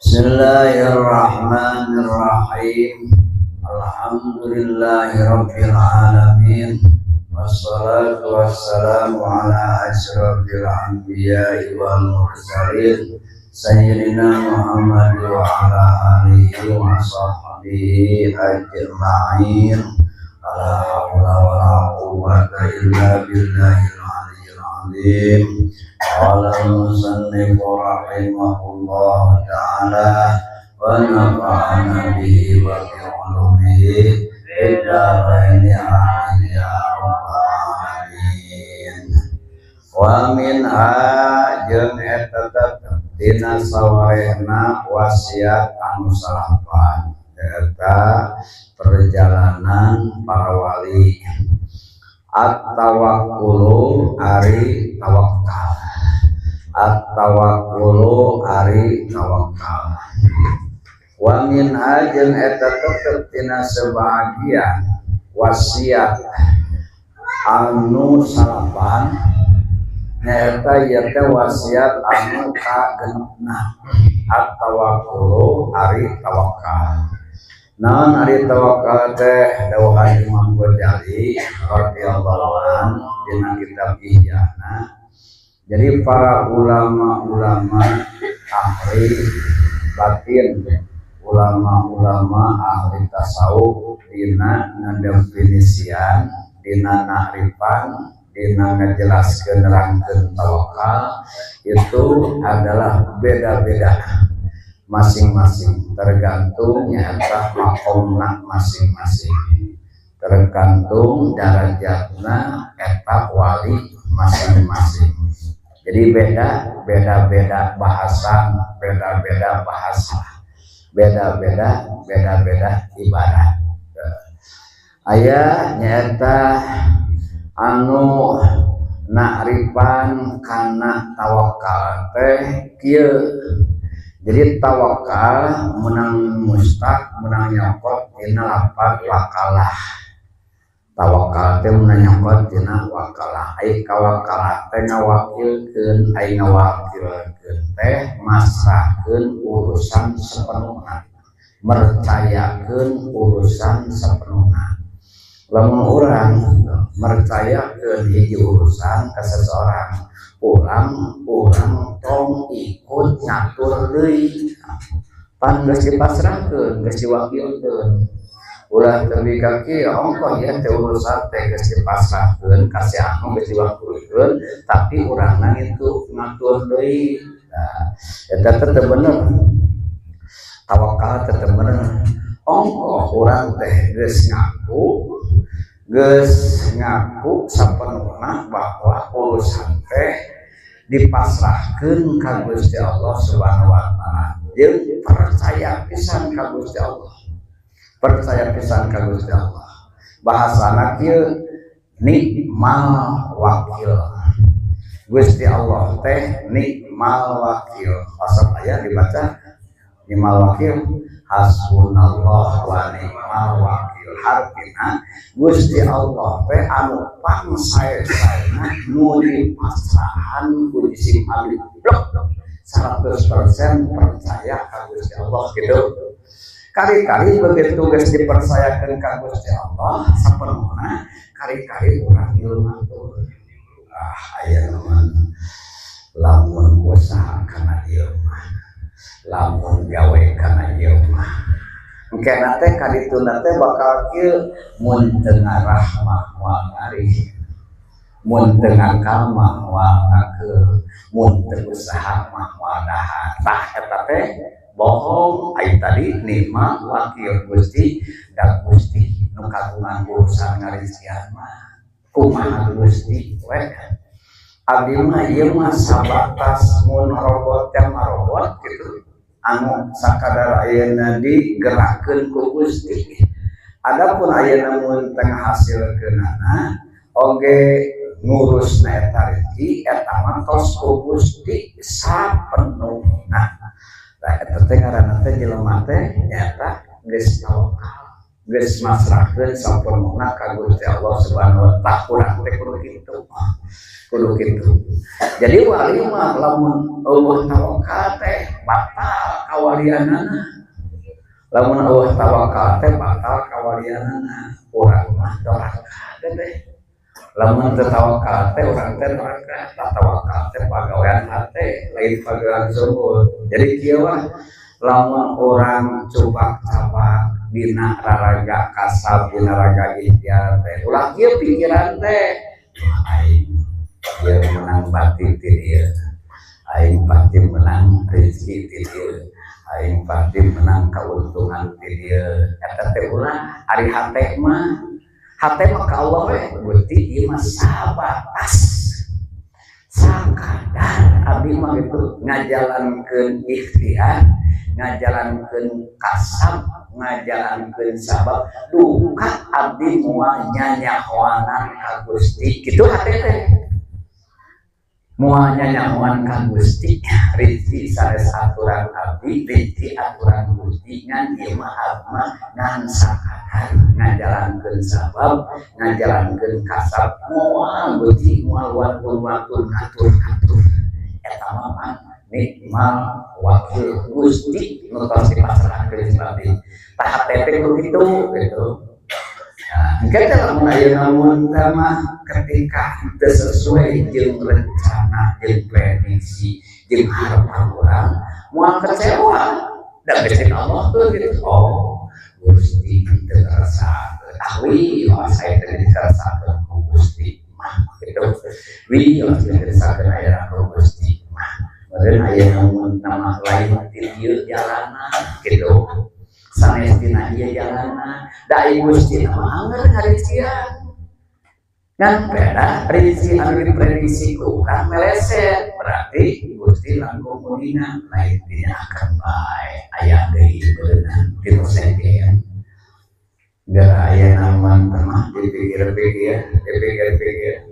بسم الله الرحمن الرحيم. الحمد لله رب العالمين. والصلاة والسلام على أشرف الأنبياء والمرسلين سيدنا محمد وعلى آله وصحبه أجمعين. لا حول ولا قوة إلا بالله العلي العظيم. قال المصنف رحمه الله تعالى ونفعنا به وبعلومه في الدارين، آمين يا رب العالمين. ومنها jeung eta tetep tina sawarehna wasiat anu salapan eta perjalanan para wali, التوكل ari tawakal, التوكل ari tawakal. ومنها jeung eta tetep tina sebagian wasiat anu salapan nyaeta ieu teh wasiat anu kagenepna, التوكل ari tawakal. Naon ari tawakal teh? Dawuhan Imam Ghazali رضي الله عنه dina kitab Ihyana. Jadi para ulama-ulama ahli batin, ulama-ulama ahli tasawuf, dina ngadefinisian, dina nakrifan, dina ngajelaskeun, nerangkeun tawakal itu adalah beda-beda masing-masing, tergantung nyata makomna masing-masing, tergantung darajatna eta wali masing-masing. Jadi beda beda beda bahasa, beda beda bahasa, beda beda beda beda ibarat. Aya nyata anu nakrifan kana tawakal teh kieu. Jadi tawakal menang mustaq, menang nyokot tina lafaz wakalah. Tawakal teh menang nyokot tina wakalah. Ai kawakalah teh ngawakilkeun, ai ngawakilkeun teh masrahkeun urusan sepenuhna, mercayakeun urusan sepenuhna. Lamun urang mercayakeun hiji urusan ke seseorang, urang urang tong ikut ngatur deui, pan geus dipasrahkeun, geus diwakilkeun. Ulah tepi ka kieu ongkoh ya teh, urusan teh geus dipasrahkeun ka si anu, geus diwakilkeun, tapi urangna itu ngatur deui. Nah, eta teh teu bener tawakal, teh teu bener. Ongkoh urang teh geus ngaku, geus ngaku sapenuhna bahwa urusan teh dipasrahkeun ka Gusti Allah Subhanahu wa taala, jeung percaya pisan ka Gusti Allah, percaya pisan ka Gusti Allah. Bahasana kieu, نعم الوكيل, Gusti Allah teh نعم الوكيل. Pasal aya dibaca نعم الوكيل, حسبنا الله ونعم الوكيل. Hartina Gusti Allah teh anu pangsae-saena nu dipasrahan ku jisim abdi blok 100% percaya ka Gusti Allah gitu. Kali-kali begitu geus dipercayakeun ka Gusti Allah sapenuhna, kali-kali urang ilmu ah aya mah, lamun usaha kana ieu mah, lamun gawe kana ieu mah, engkena teh kadituna teh bakal kieu, mun teu ngarah mah moal ngarih, mun teu ngakal mah moal ngakeul, mun teu usaha mah moal dahar. Tah, eta teh bohong. Ai tadi نعم الوكيل, Gusti da Gusti nu kagungan urusan ngarizkian mah, kumaha Gusti we, abdi mah ieu mah sabatas mun robot yang robot gitu, anu sakadar ayeuna digerakkeun ku Gusti. Adapun ayeuna mun teu ngahasilkeunana oge, ngurus na eta rezeki eta mah tos ku Gusti sapenuhna. Tah, eta teh ngaranna teh jelema teh nyata geus tawakal, geus masrahkeun sapenuhna ka Gusti Allah Subhanahu wa taala. Urang teh kudu kitu, kudu kitu. Jadi wali mah lamun euweuh tawakal teh batal. kawalianana. Lamun euweuh tawakal teh batal kawalianana. Urang mah doraka teh. Lamun teu tawakal teh urang teh doraka. Tawakal teh pagawean hate, lain pagawean sungut. Jadi kieu wah, lamun urang cubak-cabak dina raraga kasab, dina raga ikhtiar teh, ulah kieu pikiran teh, aing ieu menang batin ti dieu, aing pasti menang rezeki ti dieu, aing pasti menang keuntungan ti dieu. Eta teh ulah. Ari hate mah, hate mah ka Allah we. Gusti, ieu mah sabatas sakadar abdi mah gitu ngajalankeun ikhtiar, ngajalankeun kasab, ngajalankeun sabab, duka abdi moal nyanyahoanan ka Gusti. Kitu hate teh, moal nyanyahoan ka Gusti. Rezeki sanes aturan abdi, rezeki aturan Gusti. Ngan ieu mah abdi mah ngan sakadar ngajalankeun sabab, ngajalankeun kasab. Moal Gusti, moal waktu-waktu ngatur-ngatur. Eta mah nikmal wakil, Gusti nu tos dipasrahkeun jeung abdi. Tah, hate teh kudu kitu gitu. Nah, engke teh lamun aya namun mah ketika teu sesuai jeung rencana, jeung prediksi, jeung harapan urang, moal kecewa da geus Allah tuh gitu. Oh, Gusti teu ngrasakeun. Ah, wios saya teh dikeresakeun ku Gusti mah gitu. Wios dikeresakeun aya ku Gusti mah. Meureun aya namun nama lain ti dieu jalana gitu, sanes tina ieu jalana. Da ai Gusti mah angger ngarincian, ngan peda rinci anu diprediksi ku urang meleset, berarti Gusti langkung uninga, lain tina akan bae, aya deui beunang kitu sejen. Gara aya namun mah dipikir-pikir, dipikir-pikir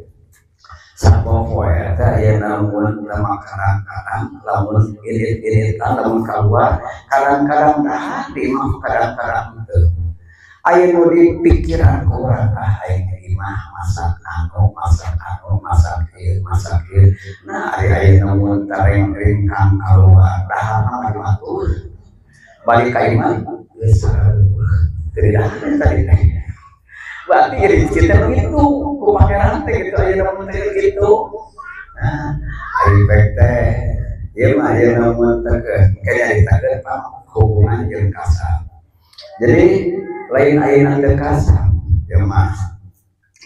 sapopoe teh aya namun mah kadang-kadang lamun indit-inditan, lamun kaluar kadang-kadang dahar di imah, kadang-kadang teu. Aya nu dipikiran ku urang, ah, aing di imah masak anu, masak anu, masak ieu, masak ieu. Nah, ari aya namun tareng ringkang kaluar, dahar mah di batur, balik ka imah geus sareueuh, teu didahar tadi teh. Berarti rezeki teh begitu ku Pangeran teh gitu, aya namun teh gitu. Nah, ari pek teh ieu mah aya namun teh engke nyaritakeun hubungan jeung kasab. Jadi lain ayeuna teu kasab ieu mah,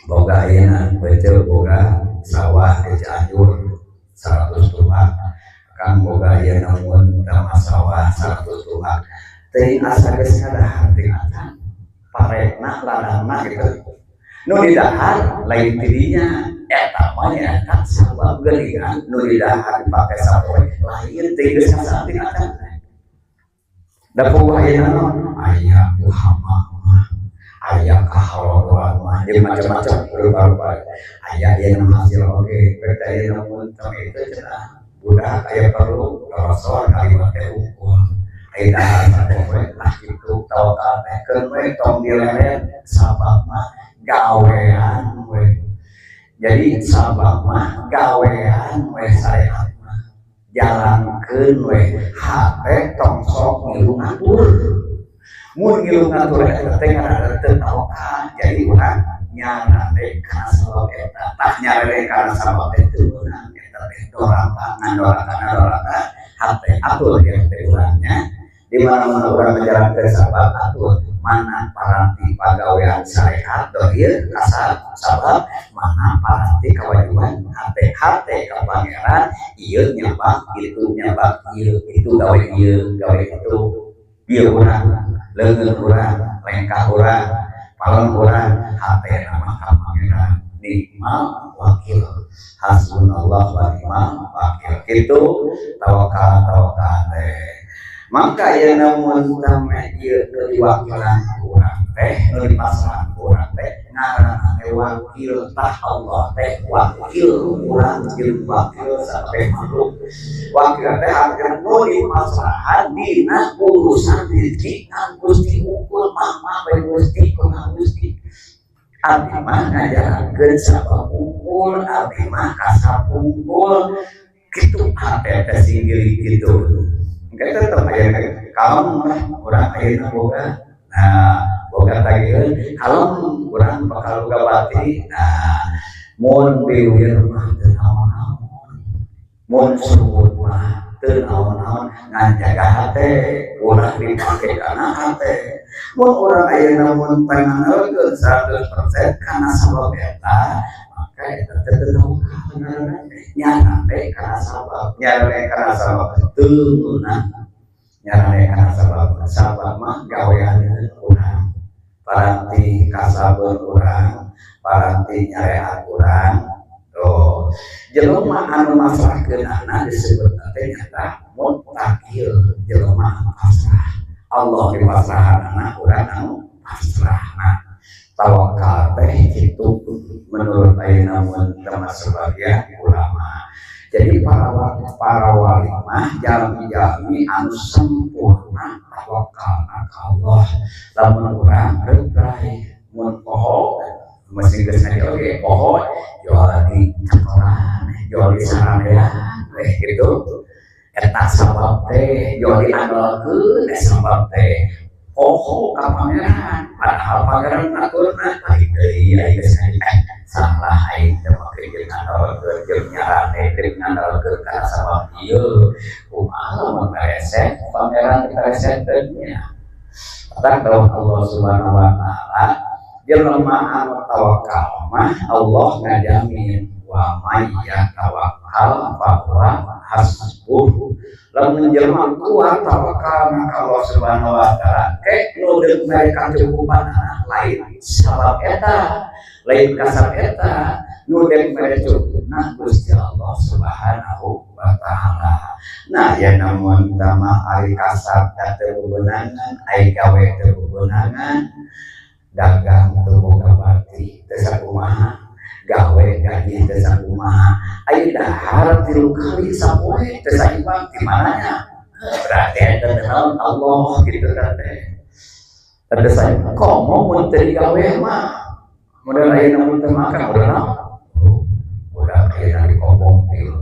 boga ayeuna beuteung, boga sawah di Cianjur 100 tumbak kan, boga ayeuna mun teh sawah 100 tumbak, teuing asa geus ngadahar teh acan paretna, ladangna gitu. Nu didahar lain tidinya, eta mah nyaeta sabab geuningan. Nu didahar dipake sapoe lain teh, geus kasab teh acan. Da puguh ayeuna mah aya ku hama mah, aya kahalodoan mah, jeung macam-macam rupa-rupa. Aya ieu hasil oge rek ayeuna mun tong itu cenah budak aya perlu rosor kalimat teh unggul aya dahar sapoe. Nah, kitu tawakal teh, keun we tong dileret. Sabab mah gawean we. Jadi sabab mah gawean we, syariat mah jalankeun we. Hate tong sok ngilu ngatur. Mun ngilu ngatur eta teh ngaranna teu tawakal. Jadi urang nyarade kana sabab eta. Tah, nyarade kana sabab teh teu meunang, eta teh doraka, ngandoraka, ngandoraka hate. Atur ya teh urangnya. Di mana-mana urang menjalankan sabab, atur mana paranti pagawean syariat dohir kasab sabab, mana paranti kewajiban hate. Hate ka Pangeran, ieu nyabak itu, nyabak ieu itu, gawe ieu, gawe itu, ieu urang, leungeun urang, lengkah urang, paleng urang, hate nama ka Pangeran. Nikmal wakil, hasbunallah wa ni'mal wakil. Kitu tawakal. Tawakal teh maka ya namun tame ieu nu diwakilan ku urang teh, nu dipasrahan ku urang teh, ngaranna teh wakil. Tah, Allah teh wakil urang jeung wakil sampai makhluk. Wakil teh artinya nu dipasrahan dina urusan rezeki kan Gusti ukur mah mah bae Gusti, kumaha Gusti. Abdi mah ngajalankeun sabab unggul, abdi mah kasab unggul. Kitu hate teh singgih kitu. Engke tetep aya kalem lah urang ayeuna boga. Nah, boga tagiheun, kalem urang bakal boga bati. Nah, mun biwir mah teu naon-naon. Mun suwun mah teu naon-naon, ngan jaga hate, ulah dipake kana hate. Mun urang ayeuna mun ngandalkeun 100% kana sabab eta, maka eta teh teu tawakal ngaranna teh. Nyarande kana sabab, nyarande kana sabab teu meunang. Nyarande kana sabab, sabab mah gawean urang. Paranti kasabeun urang, paranti nyareat urang. Tuh, jelema anu masrahkeunana disebut teh nyata mutakil, jelema anu pasrah. Allah dipasrahanana, urang anu pasrah. Nah, tawakal teh itu menurut ayeuna mun sebagian ulama. Jadi para wali mah jalmi-jalmi anu sempurna tawakal ka Allah. Lamun urang reuprai mun poho, mesti geus ngaji oge poho, jual di cekelan, jual di sarandean weh gitu. Eta sabab teh jual diandalkeun, eta sabab teh poho ka pangeran, padahal pangeran ngaturna balik deui. Aing geus ngaji, salah, aing teh make jeung ngandalkeun jeung nyarane jeung ngandalkeun kana sabab ieu. Kumaha lamun mereset pangeran dikaresetkeun nya? Kata Allah Subhanahu wa Ta'ala, jelema anu tawakal mah Allah ngajamin, wa may yatawakkal fahuwa hasbuh. Lamun jelema kuat tawakal ka Allah Subhanahu wa Ta'ala, ke nu deuk mere kacukupan lain sabab eta, lain kasab eta, nu deuk mere cukupna Gusti Allah Subhanahu wa Ta'ala. Nah ya, namun tama ari kasab teu bebenangan, ari gawe teu bebenangan, dagang teu boga bati teu sakumaha, gawe gaji teu sakumaha, aya dahar 3 kali sapoe teu saimbang, di mananya? Berarti eta teh naon? Allah gitu kan teh. Teu saimbang. Komo mun teu digawe mah, model ayeuna mun teu makan udah naon? Udah ayeuna dikobong tilu.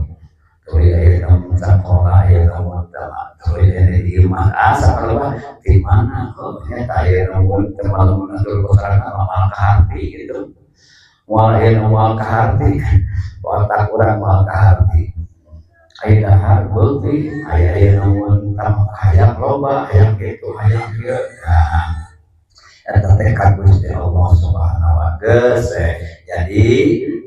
Tuluy ayeuna mun sakola, ayeuna mun teu, tuluy ayeuna di imah asa keluar di mana kok nyata ayeuna mun teu malum ngatur kosaran moal kaharti gitu. Moal ayeuna moal kaharti. Otak urang moal kaharti. Aya dahar beuki, aya ayeuna mun teu hayang loba, hayang kitu, hayang kieu. Nah, eta teh ka Gusti Allah Subhanahu wa Ta'ala. Jadi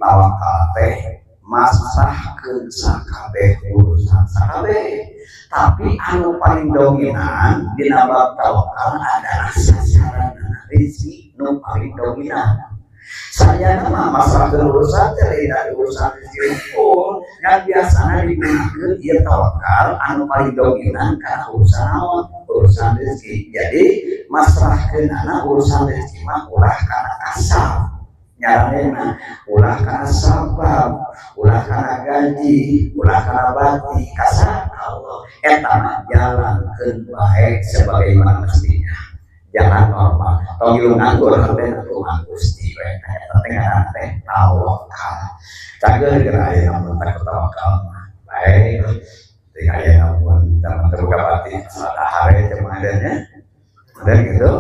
tawakal teh masrahkeun sakabeh urusan, sakabeh. Tapi anu paling dominan dina bab tawakal adalah sasaran rezeki nu paling dominan. Saya mah masrahkeun urusan teh lain dari urusan rezeki pun, ngan biasana digunakeun ieu tawakal anu paling dominan kana urusan naon? Urusan rezeki. Jadi masrahkeunana urusan rezeki mah ulah kana kasab, nyaranena ulah kana sabab, ulah kana gaji, ulah kana bati, kasab Allah. Eta mah jalankeun bae sebagaimana mestinya, jalan normal, tong ngilu nganggur hate kumaha Gusti we. Eta teh ngaranna teh tawakal. Cager geura aya mun teh tawakal mah bae teh aya mun teu boga bati dahar teh mah nya dan gitu.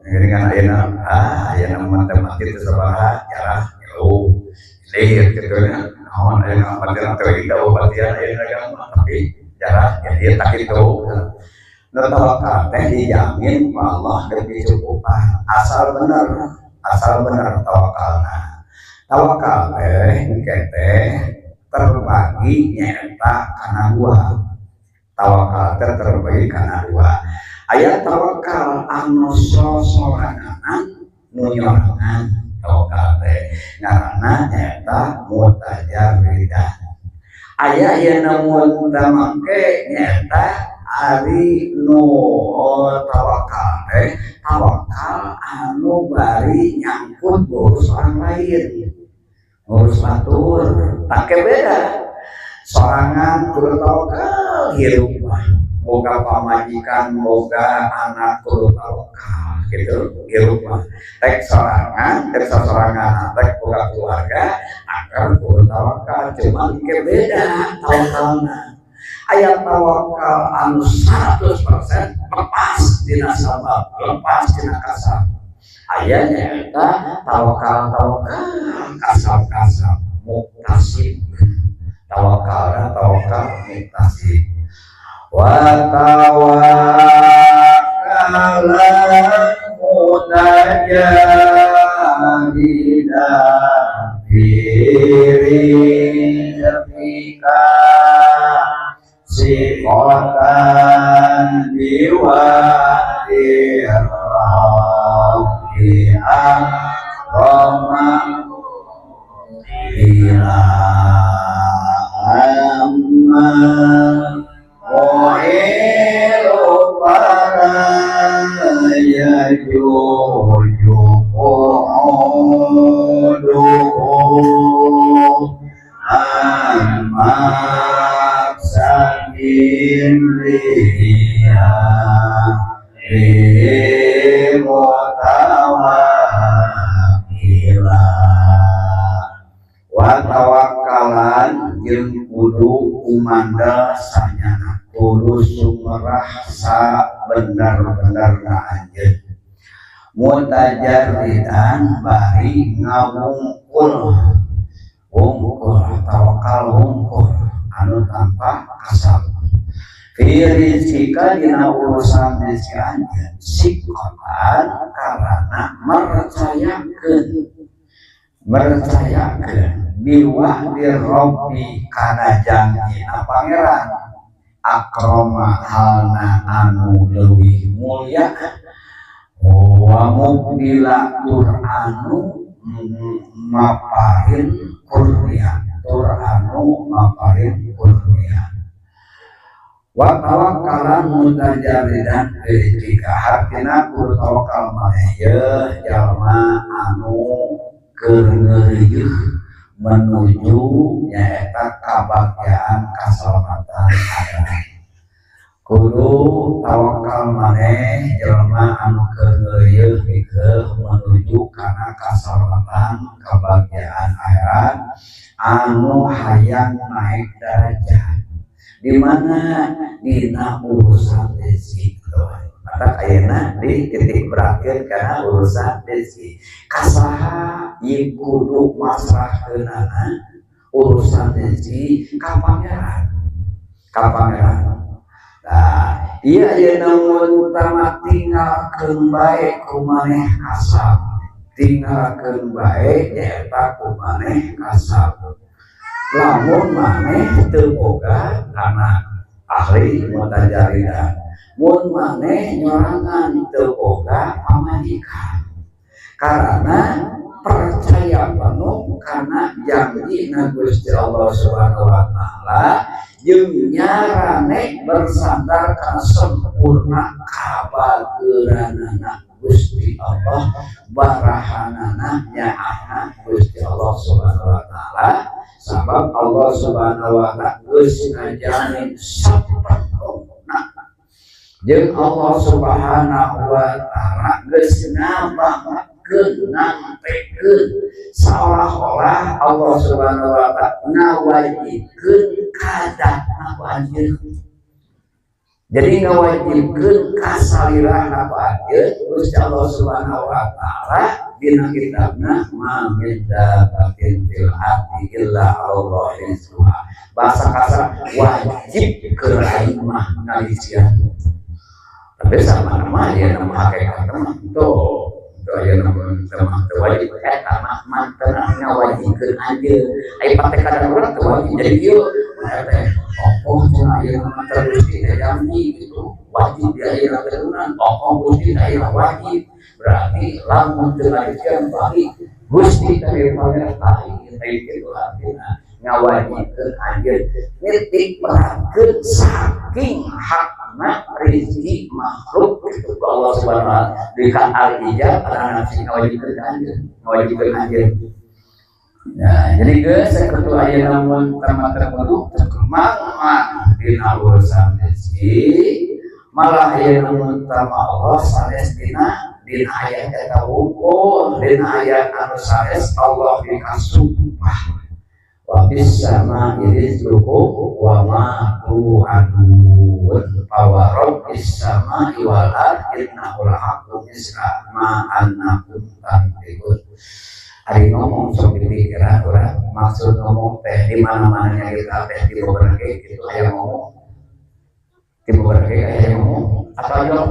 Jadi kan ayeuna, ah, ayeuna mun teu mati teu sabaraha jarah ngilu lieur kitu nya. Naon ayeuna batian teu indah batian ayeuna mah, tapi jarah jadi tak kitu. Nu tawakal teh dijamin ku Allah demi kecukupan, asal bener, asal bener tawakalna. Tawakal teh engke teh terbagi nyaeta kana dua. Tawakal teh terbagi kana dua. Aya tawakal anu sosoranganan, nu nyorangan tawakal teh ngaranna nyaeta mutajarridah. Aya ieu namun make nyaeta ari nu tawakal teh tawakal anu bari nyangkut ngurus orang lain, ngurus batur. Tak beda sorangan kudu tawakal, hirup mah boga pamajikan, boga anak, kudu tawakal gitu. Hirup mah rek sorangan, rek sorangan, rek boga keluarga, akan kudu tawakal, cuman ke beda tawakalna. Aya tawakal anu 100% lepas dina sabab, lepas dina kasab. Aya nyaeta tawakal tawakal kasab kasab muktasib. Tawakal tawakal muktasib. Wa tawakalan mutajarridan fi rizqika siqatan biwa'di rabbi akrama ila amma mu'ilu fala yajuzu qu'uduhu an maqsadin liya mutawakkila. Wa tawakkalan jeung kudu kumandel sanyana, kudu sumerah sabenar-benarna anjeun, mutajarridan bari ngawungkul wungkul, tawakal wungkul anu tanpa kasab, fi rizkika dina urusan rezeki anjeun, siqatan karana mercayakeun mercayakeun biwa'di robbi kana janjina Pangeran, akroma halna anu leuwih mulia, wa mubdila tur anu maparin kurnia, tur anu maparin kurnia. Wa tawakkalan mutajarridan rizkika, hartina kudu tawakal maneh yeuh jalma anu keur ngeureuh menuju nyaeta kabagjaan kasalamatan akhirat. Kudu tawakal maneh jelema anu keur ngeureuh pikeun menuju kana kasalamatan kabagjaan akhirat, anu hayang naik derajat di mana dina urusan rezeki. Maka ayeuna dititik beratkeun kana urusan rezeki. Kasaha ieu kudu masrahkeunana urusan rezeki? Ka Pangeran, ka Pangeran. Nah, ieu ayeuna utama tinggalkeun bae ku maneh kasab, tinggalkeun bae nyaeta ku maneh kasab. Lamun maneh teu boga kana ahli mutajaridan, mun maneh nyorangan teu boga pamajikan, karena percaya penuh karena janji na Gusti Allah Subhanahu wa taala jeung nyarane bersandar kana sempurna kabageuranana Gusti Allah, barahanana nyaahna Gusti Allah Subhanahu wa taala. Sabab Allah Subhanahu wa taala geus ngajamin sapenuhna, jeung Allah Subhanahu wa taala geus ngabangetkeun, nangtekeun, seolah-olah Allah Subhanahu wa taala ngawajibkeun kadatna ku anjeun. Jadi ngawajibkeun kasalirahna ku anjeun. Gusti Allah Subhanahu wa taala dina kitabna, ma min dabbatin fil ardi illa Allah rizquha. Bahasa kasar, wajib keur aing mah ngalisian. Tapi sama nama ya, nama hakikat mah tuh tuh aya nama mah teu wajib. Eta mah mantena ngawajibkeun anjeun. Aya patekadang urang teu wajib, jadi kieu teh tokoh cenah aya mah terus teh janji gitu wajib di ayeuna teh, tokoh Gusti teh wajib, berarti lamun teu ngajikeun bagi Gusti teh pangeran lain kitu. Artina ngawajibkeun anjeun, nitik beratkeun saking hakna rezeki makhluk itu Allah Subhanahu wa taala di al ijab ala nafsi, ngawajibkeun anjeun, ngawajibkeun anjeun. Nah, jadi geus sakitu ayeuna mun terkudu terkemang dina urusan rezeki. Malah ayeuna mun tama Allah sanes dina dina ayat eta wungkul, dina ayat anu sanes Allah dikasumpah. Wa fis sama'i rizqukum wa ma tu'adun. Fa rabbis sama'i wal ardi innahu lahaqqun misla ma annakum tantiqun. Ari ngomong sok dipikiran urang, maksud ngomong teh di mana-mana kita teh, di Bogor ge gitu aya ngomong, di Bogor ge aya ngomong atau jawab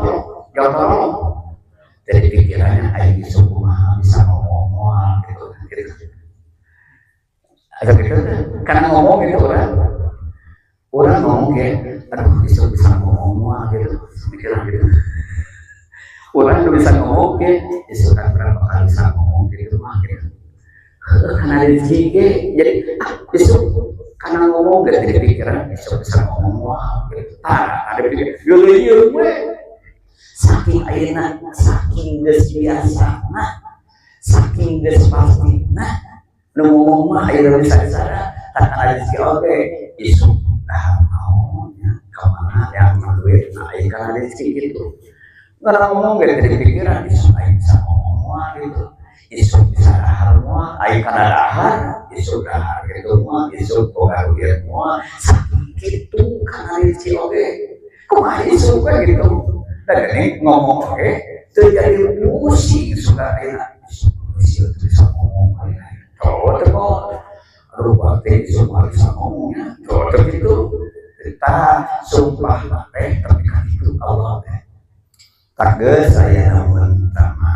jawab tolong. Jadi pikirannya aya bisa kumaha, bisa ngomong moal gitu gitu atau gitu. Karena ngomong itu orang ngomong kayak, aduh, bisa bisa ngomong moal gitu, pikiran gitu. Orang tuh bisa ngomong ke itu kan berapa kali bisa ngomong gitu mah gitu, karena rezeki ge. Jadi ah, besok karena ngomong gak jadi pikiran besok bisa ngomong wah gitu. Tah, ada pikir geuleuh we, saking ayeuna, saking geus biasa, nah, saking geus pasti. Nah, nu ngomong mah ayeuna bisa sadar tak rezeki. Oke, isuk dah naon ya, kemana yang duit. Nah, ayeuna kana rezeki gitu. Karena ngomong gak jadi pikiran isuk aing bisa ngomong mah gitu, isuk bisa dahar mah. Aing kana dahar, isuk dahar gitu mah, isuk boga duit mah. Saking gitu kana rezeki. Oke, kumaha isuk we gitu. Dan ini ngomong oke terjadi pusing suka enak, isuk isuk bisa ngomong tuh teu, aduh, berarti isuk mah bisa ngomongnya tuh teu gitu. Kita sumpah teh, tapi kan itu Allah teh tegas saya, namun tama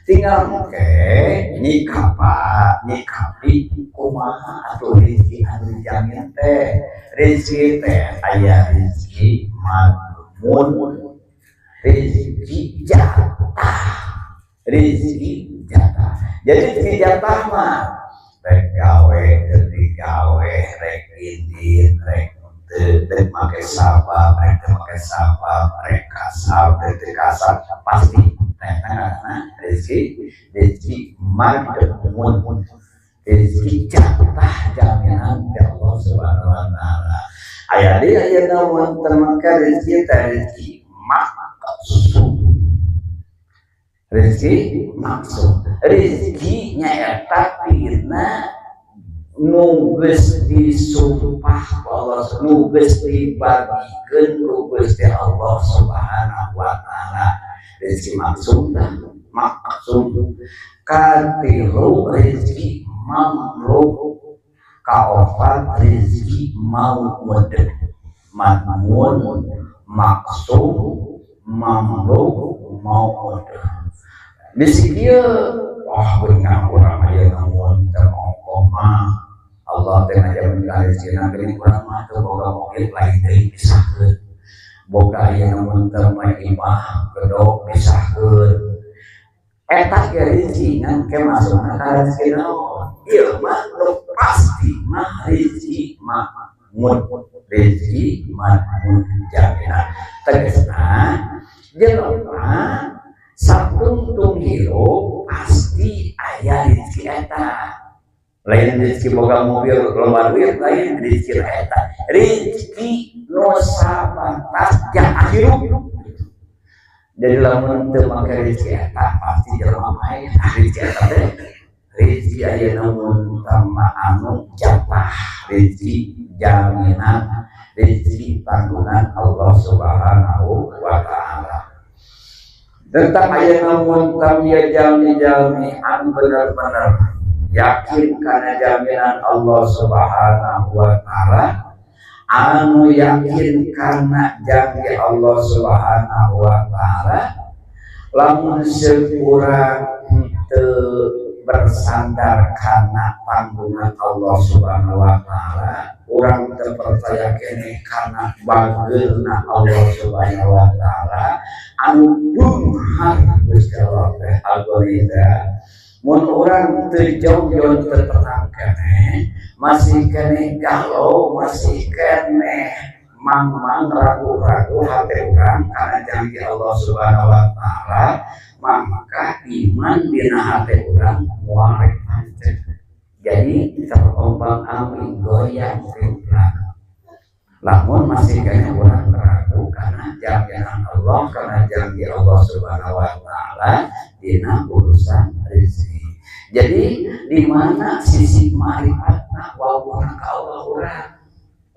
tinggal oke nyikapi kumaha atuh rezeki anu dijamin teh. Rezeki teh aya rezeki madmun, rezeki jatah, rezeki jatah. Jadi rezeki jatah mah rek gawe teu digawe, rek indit rek teu, rek make sabab rek teu make sabab, rek kasab rek teu kasab, pasti nah, rezeki rezeki madmun, rezeki jatah jaminan ti Allah Subhanahu wa Taala. Aya deui ayeuna wonten maka rezeki teh rezeki maksum, rezeki maksum. Rezeki nyaeta tina nu geus disumpah Allah, nu geus dibagikeun ku Gusti Allah Subhanahu wa Taala. Rezeki maksum dah, maksum. Katilu rezeki mamluk, kaopat rezeki mau'ud. Madmun, maksum, mamluk, mau'ud. Bisi kieu, wah, beunang urang aya namun teu ongkoh mah, Allah teh ngajamin ka rezekina geuning, urang mah teu boga mobil lain deui pisahkeun, boga aya namun teu mah imah gedog pisahkeun. Eta ge rezeki, ngan ke masukna ka rezeki naon? Ieu mah nu pasti mah rezeki mahmud, rezeki madmun, jaminan. Tegasna jelema satungtung hirup pasti aya rezeki eta. Lain rezeki boga mobil loba duit, lain rezeki eta, rezeki nu sabatas jang hirup. Jadi lamun teu make rezeki eta pasti jelema paeh. Rezeki eta teh rezeki ayeuna mun tama anu jatah, rezeki jaminan, rezeki tanggungan Allah Subhanahu wa Taala. Tentang ayeuna mun tam ya jalmi-jalmi anu bener-bener yakin karena jaminan Allah Subhanahu wa Taala, anu yakin karena janji Allah Subhanahu wa Taala, lamun sekurang teu bersandar karena tanggungan Allah Subhanahu wa Taala, urang terpercaya kene karena bageuna Allah Subhanahu wa Taala anu beunghar. Gusti Allah teh algoritma. Mun urang teu jongjon, teu tenang keneh, masih keneh galau, masih keneh mang-mang ragu-ragu hati urang karena janji Allah Subhanahu wa Taala, maka iman dina hati urang moal rek pancet, jadi terombang ambing, goyang urang. Lamun masih kayaknya urang ragu karena jaminan Allah, karena janji Allah Subhanahu wa Taala dina urusan rezeki. Jadi di mana sisi ma'rifatna? mah wawuhna ka Allah urang.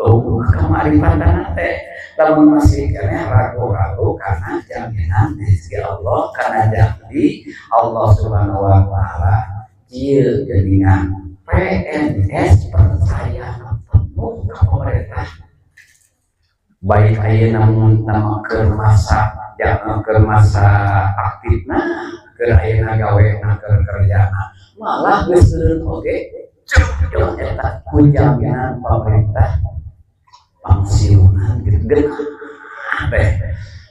Oh, kamaripatan teh lamun masih keneh ragu-ragu karena jaminan rezeki Allah, karena janji Allah Subhanahu wa taala kieu geuningan. PNS percaya penuh ke pemerintah, baik ayeuna mun keur masa, jangan keur masa aktifna, keur ayeuna gawena, keur kerjana, malah geus eureun oge cek eta ku jaminan pemerintah pangsiunan gitu geunah teh.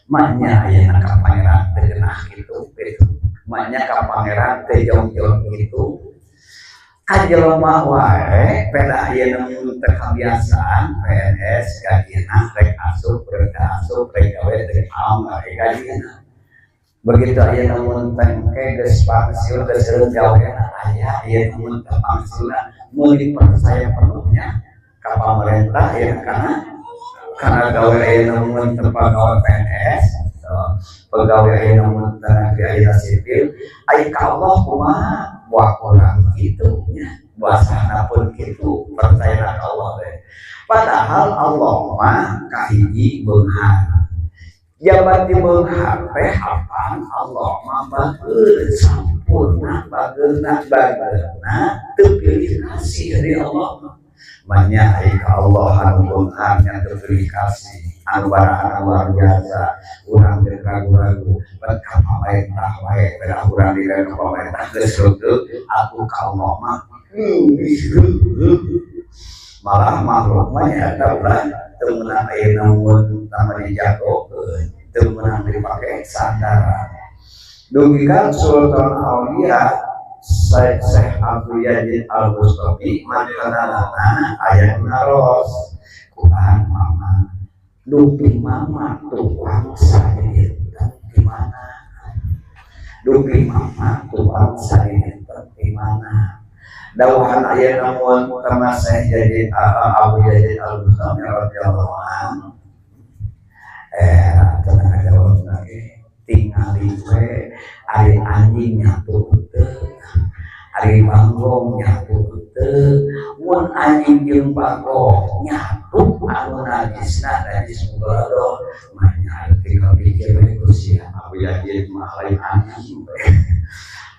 Manya ayeuna ka Pangeran teh geunah kitu gitu, manya ka Pangeran teh jong-jong gitu. Ka jelema wae peda ayeuna mun teu kabiasaan PNS gajina, rek asup rek asup, rek gawe rek naon rek gajina. Begitu ayeuna mun teh geus pensiun, geus eureun gawena, aya ayeuna mun teu pangsiunan mun dipercaya penuhnya ka pemerintah ya, karena gawe ayeuna mun teu pegawai PNS, pegawai ayeuna mun teu negeri, ayeuna sipil, ai ka Allah kumaha? Buah kurang gitu nya, bahasana pun gitu percaya ka Allah teh. Padahal Allah mah kahiji beunghar, jabat di beunghar teh apaan? Allah mah bager, sampurna bageurna, bageurna teu pilih kasih dari Allah mah. Banyak ai ka Allah anu beungharnya teu pilih kasih, anu barang luar biasa. Urang teu ragu-ragu bet ka pamarentah wae, beda urang di ka pamarentah geus reugeuh atuh. Ka Allah mah malah makhluk mah nyata ulah teu meunang ayeuna mun tama dijagokeun, teu meunang dipake sandaran. Dugi ka Sultan Aulia Syekh Abu Yazid Al Bustami mantanana aya naros kumaha, "Mama, dupi mama tuang sadinten di mana? Dupi mama tuang sadinten di mana?" Dawuhan aya namun kama Syekh Yazid Abu Yazid Al Bustami radhiyallahu anhu, tenang jawab lagi, "Tingali we, ari anjing nyatu teu, ari bagong nyatu teu? Mun anjing jeung bagong nyatu, anu najisna najis mughaladzah." Manya tinggal pikir we ku sia, Abu Yazid mah lain anjing,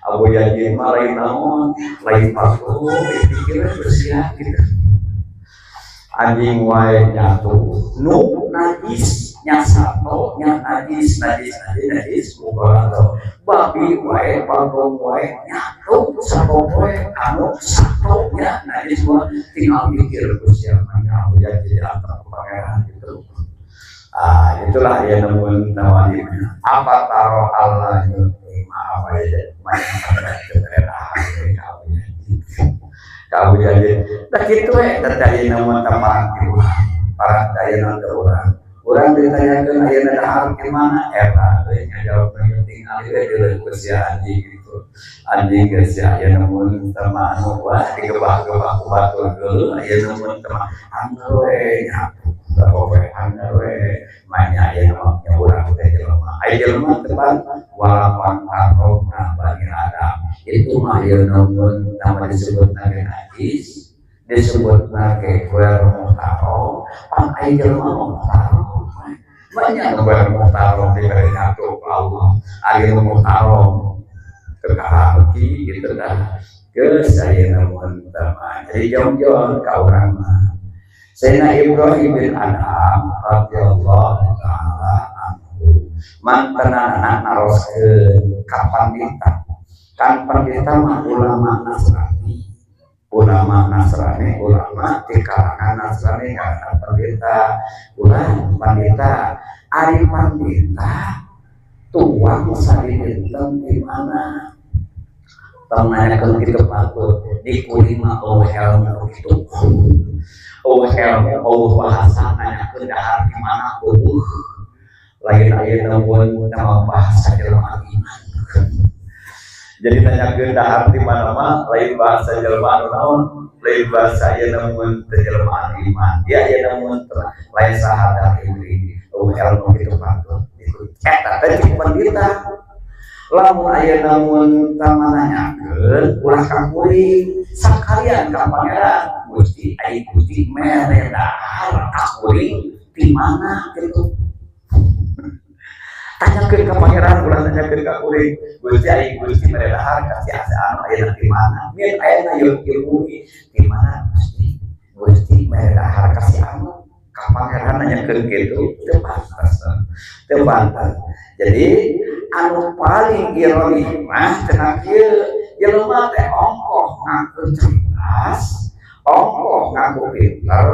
Abu Yazid mah lain naon, lain bagong, pikir we ku sia gitu. Anjing wae nyatu nu najis nya sato nya najis, najis, najis, najis mughaladzah. Babi wae, bagong wae nyatu sapopoe, anu sato nya najis mah. Tinggal pikir ku sia, manya Abu Yazid atau Pangeran gitu. Ah, itulah ya namun tawalibnya apa taro Allah yutima apa ya manya Abu Yazid. Nah gitu we tadi namun tempat para daya nanti orang orang ditanyakan ayeuna dahar di mana, eta euy ngajawab tinggal we di sia anjing gitu. Anjing geus sia aya namun tama anu wah digebah-gebah ku batur geuleuh, aya namun tama angger we nyatu we, angger we. Manya aya mah nya urang teh jelema, aya jelema tepan walaqad karramna bani Adam itu mah aya namun nama disebut nage najis, disebut nage ghair muhtarom. Pan aya jelema muhtarom, banyak nu ghair muhtarom diberi nyatu ku Allah. Ari nu muhtarom teu kaharti gitu dah. Geus aya namun tama jadi jong-jong ka urang mah. Sayyidina Ibrahim bin Adham radhiyallahu taala anhu mantanana naroskeun ka pandita. Kan pandita mah ulama Nasrani, ulama Nasrani, ulama di kalangan Nasrani karena pendeta. "Ulah pandita, ari pandita tuang sadinten di mana?" Tong nanyakeun kitu patut di kuring mah eueuh ilmu kitu, eueuh ilmu, eueuh bahasa nanyakeun dahar di mana eueuh. Lain ayeuna mun nama bahasa jelema iman. Jadi nanyakeun dahar di mana mah lain bahasa jelema anu naon, lain bahasa ayeuna mun teu jelema anu iman. Dia ayeuna mun lain saha ini eueuh ilmu kitu patut. Eta teh cek pendeta. Lamun aya mun tamananyakeun ulah ka kuring, sakalian ka Pangeran. Gusti, ai Gusti mere dahar ka kuring di mana gitu. Tanyakeun ka Pangeran, ulah nanyakeun ka kuring. Gusti, ai Gusti mere dahar ka si asa anu ayeuna di mana? Min ayeuna yeuh ieu bumi di mana Gusti? Gusti mere dahar ka si anu, ka Pangeran nanyakeun kitu teu pantas. Teu pantas. Jadi anu paling ironi mah cenah kieu, jelema teh ongkoh ngaku cerdas, ongkoh ngaku pinter,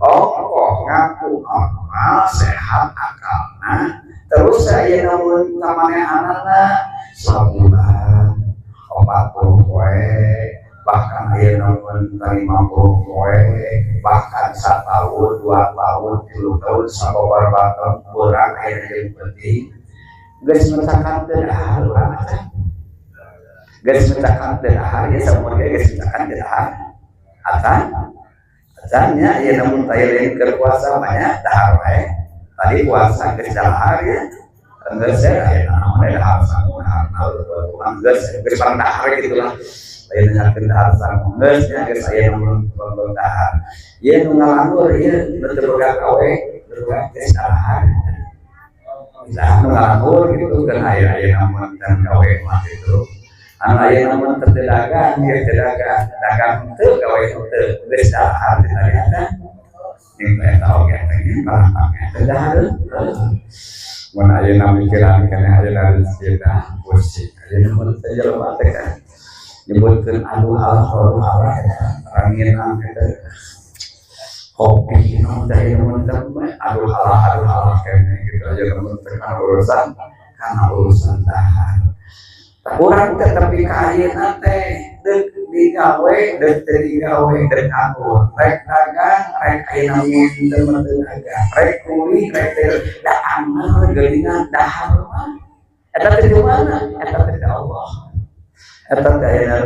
ongkoh ngaku normal, sehat akalna, terus saya namun tamanehanana sabulan 40 poe, bahkan aya namun 50 poe, bahkan 1 tahun, 2 tahun, 3 tahun, sababaraha tahun beurang aya jeung penting geus mecakan teu dahar urang acan. Geus mecakan teu dahar ya, saumur ge geus mecakan teu dahar acan acan nya. Ieu namun teh lain keur puasa mah nya, dahar wae. Tadi puasa geus dahar ya, geus ya, aya naon we dahar sangu, dahar naon, geus geus parang dahar gitu lah. Lain nanyakeun dahar sangu geus nya, geus aya namun dahar. Ieu nu ngalanggur ieu nu teu boga gawe, geus dahar. Nah, nu ngalanggur gitu kan aya aya namun dan gawe mah gitu. Anu aya namun teu dagang, ieu teu dagang, dagang teu gawe teu, geus dahar di tadi eta. Ini eta oge teh barang teh dahar. Mun ayeuna mikiran keneh ayeuna rezeki tah pusing. Ayeuna mun teh jelema teh kan nyebutkeun aduh Allah, aduh Allah, eta ranginang eta kopi naon teh ayeuna mun teh aduh Allah, aduh Allah keneh gitu aja mun teh kana urusan dahar. Urang teh tapi ka ayeuna teh deuk digawe, deuk teu digawe, deuk nganggur, rek dagang, rek ayeuna mun teu mah teu dagang, rek kuli, rek teu da anger geuningan dahar mah. Eta teh di mana? Eta teh di Allah. Eta teh ayeuna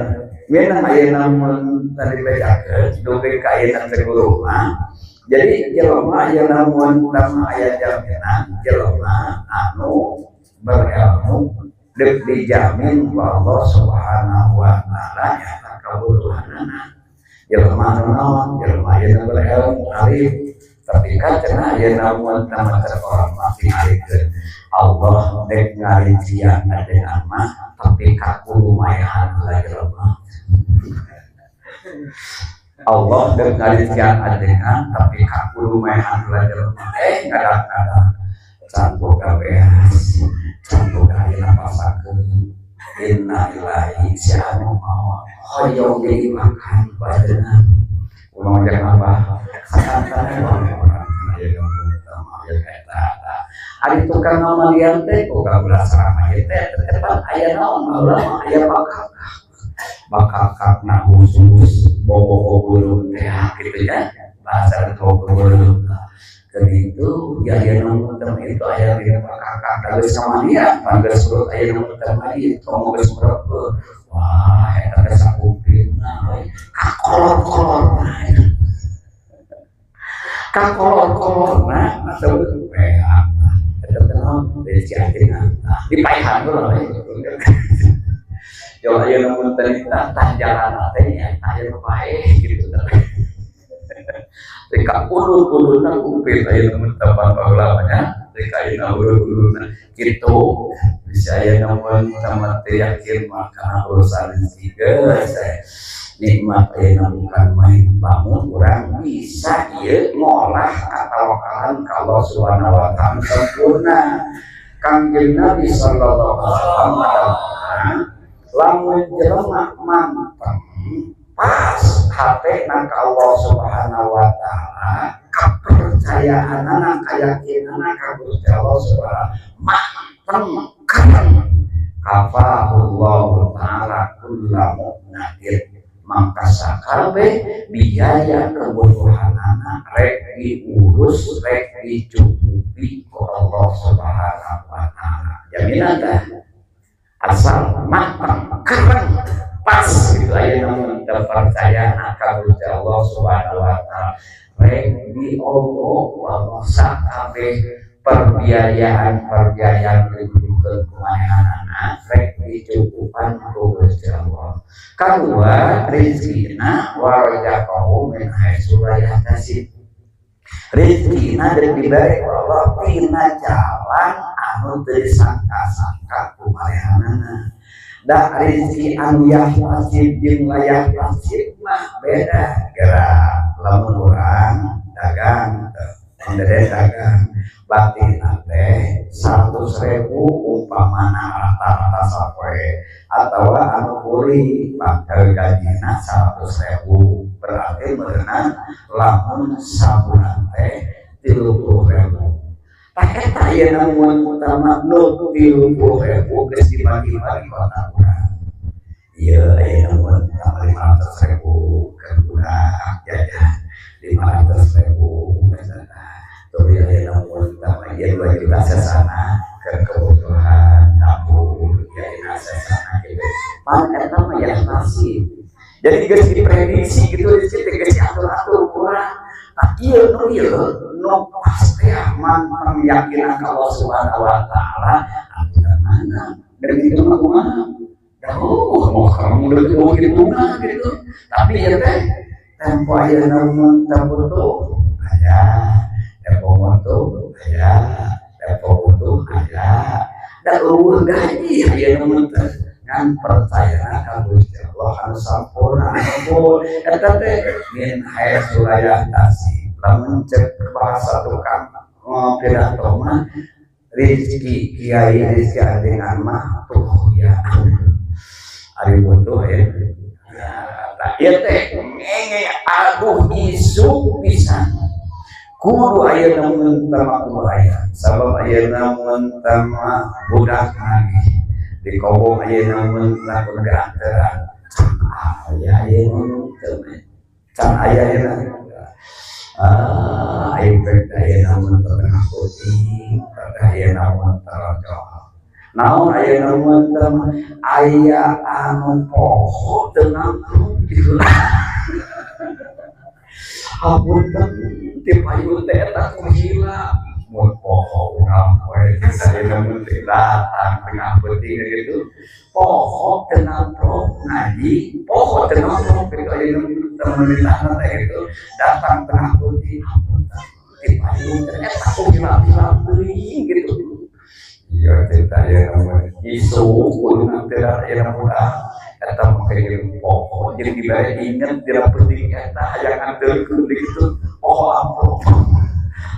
minang ayeuna mun tadi bejakeun dugi ka ayeuna teh guru mah. Jadi jelema ayeuna mun tama aya jaminan, jelema anu berilmu deuk dijamin ku Allah Subhanahu wa taala nyata kabutuhanana. Jelema anu naon? Jelema ayeuna berilmu alim. Tapi kan cenah ayeuna mun tama orang mah tingalikeun Allah dek ngarincian ajengan mah tapi kakulumayahan heula jelema. Allah dek ngarincian ajengan tapi kakulumayahan heula jelema. Eh, kadang-kadang can boga beas, can boga ayeuna pasakeun. Innalillahi, si anu maot hoyong dimakan badanna. Ulang jangan abah sakantan orang aya eta. Ari tukang ngamalian teh boga belas ramai teh tepan aya naon baheula mah aya bakakak. Bakakakna khusus bobo-bobo teh gitu ya. Bahasa bobo-bobo. Jadi itu ya aya nu itu aya di bakakak da geus kamalian, pan geus surut aya nu teh mandi tong geus merepeuh. Wah, eta teh sakupitna we kakolor-kolorna. Kakolor-kolorna atau beak. Eta teh naon? Dari cianjing dipaehan heula we. Jauh aya nu teh tah jalan teh nya aya nu paeh gitu. Teh ka ulur-ulurna kupit aya nu tapan baheula mah nya. Teh ka ayeuna ulur-ulurna kitu bisa aya nu tama teh yakin mah kana urusan rezeki geus nikmat ayeuna bukan main. Bangun urang bisa ieu ngolah katawakalan ka Allah Subhanahu wa taala sempurna. Kangjeng Nabi sallallahu alaihi wasallam lamun jelema manteng pas hate na ka Allah Subhanahu wa taala, kepercayaanana, keyakinanana ka Gusti Allah Subhanahu manteng kereng, kafahullahu taala kulla mu'natin, maka sakabeh biaya kebutuhanana rek diurus, rek dicukupi ku Allah Subhanahu wa taala. Jaminan dah, asal matang kereng pas gitu aya namun terpercaya ka Gusti Allah Subhanahu wa taala, rek diogo Allah sakabeh perbiayaan-perbiayaan dibutuhkeun kumanehanana rek. Dicukupkan ku Gusti Allah. Kedua, rizkina warzaqahu min haitsu la yahtasib. Rizkina dari diberi Allah tina jalan anu teu disangka-sangka ku marehanana. Da rizki anu yahtasib jeung la yahtasib mah beda. Gerak lamun urang dagang, Mang Dede dagang batina teh 100.000 umpamana rata-rata sapoe, atau anu kuli bakal gajina 100.000, berarti merenang lamun sabulan teh 30.000. Tah, eta ayeuna mun utama nu 30.000 geus dibagi-bagi kota urang. Ieu ayeuna mun utama 500.000 ke budak jajan, 500.000 tuh ayeuna mun utama ieu 2 juta sesana ke kebutuhan dapur ya, sesana gitu. Pan eta mah yahtasi, jadi geus diprediksi gitu, rezeki teh geus diatur-atur kurang. Nah, ieu nu ieu nu pasti mantap yakin ka Allah Subhanahu wa taala. Atuh mana dari itu mah kumaha? Oh, mau kamu udah mau gitu gitu. Tapi ya teh tempo ayeuna mun butuh aya, tempo butuh aya, tempo butuh aya. Da euweuh gaji ayeuna mun teh ngan percaya ka Gusti Allah anu sampurna, anu eta teh min haitsu la yahtasib. Lamun cek bahasa tukang pidato mah, rezeki kiai, rezeki ajengan mah tuh ya, ari butuh ya. Nah, ieu teh ngenge, aduh, isuk pisan kudu ayeuna mun tama, kudu aya sabab ayeuna mun tama budak nagih di kobong, ayeuna mun kudu dianteran, can aya ayeuna mun can aya ayeuna. Ah, aing teh ayeuna mun tengah peuting, ayeuna mun tarojol naon, ayeuna mun aya anu poho teu nangkrung gitu. Hapunten, ti payun teh eta ku hilap mun poho urang we. Ayeuna mun teh datang tengah peuting gitu, poho teu nangkrung ngaji, poho teu nangkrung gitu. Ayeuna mun teu teh gitu, datang tengah peuting, hapunten, ti payun teh eta ku hilap-hilap teuing gitu. Iya, cerita ya namanya isu kudu nanti ya mudah eta make jeung poho, jadi dibere inget dina penting eta hayang anterkeun gitu, poho amplop,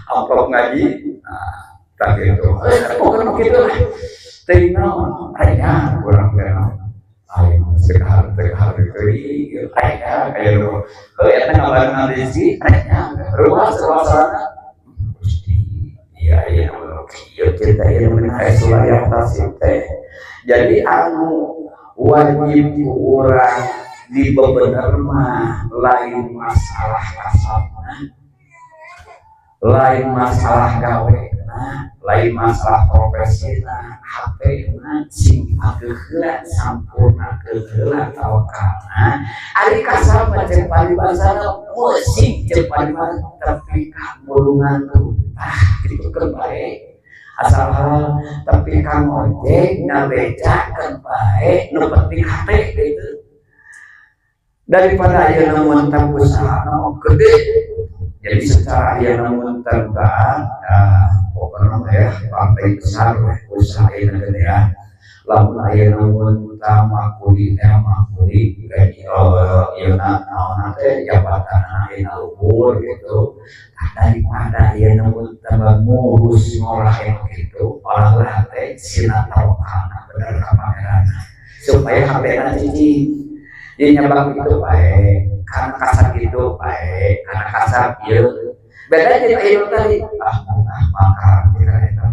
amplop ngaji. Nah, tak gitu, pokoknya gitu lah. Teuing naon aya urang teh, aing sekar sekar teuing aya kaya nu heuh eta ngabarengan rezeki aya ruas suasana. Iya iya iya, cerita ieu mengenai yahtasib teh. Jadi anu wajib urang di bebener mah lain masalah kasabna, lain masalah gawe, lain masalah profesina, hatena sing heula sampurna heula tawakalna. Ari kasab mah cek paribasana musing, cek paribasa tapi ka mulungan ah gitu kan bae, asal halal, tapi kang ojek ngabeca kan bae, nu penting hate gitu. Daripada ayeuna mun usaha gede, jadi secara ayeuna mun ya pokoknya ya partai besar usaha ayeuna gede ya. Lamun ayeuna mun makuli teh makuli gaji, oh ieu naon teh, jabatan ayeuna luhur gitu. Daripada ayeuna mun tambah ngurus ngolah yang gitu, olah teh sina tawakalna bener ka Pangeran supaya hatena cicing. Jadi nyabak itu baik karena kasar gitu, baik karena kasar ieu beda jeung ayeuna tadi. Ah ah, maka tidak eta,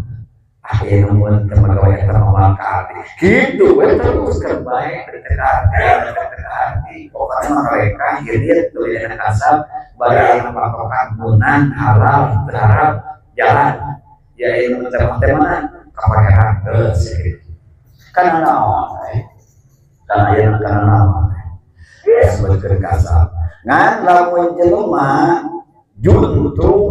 ah ieu mun teu magawe eta mah maka gitu we terus kan bae, teu hati. Pokoknya mah mereka hilir tuh ya, kasab bagi patokan menang halal terharap jalan ya, ieu teh teh mana ka Pangeran geus gitu. Karena naon? Karena ayeuna, karena naon ya, sebutkeun kasab. Ngan lamun jelema juntung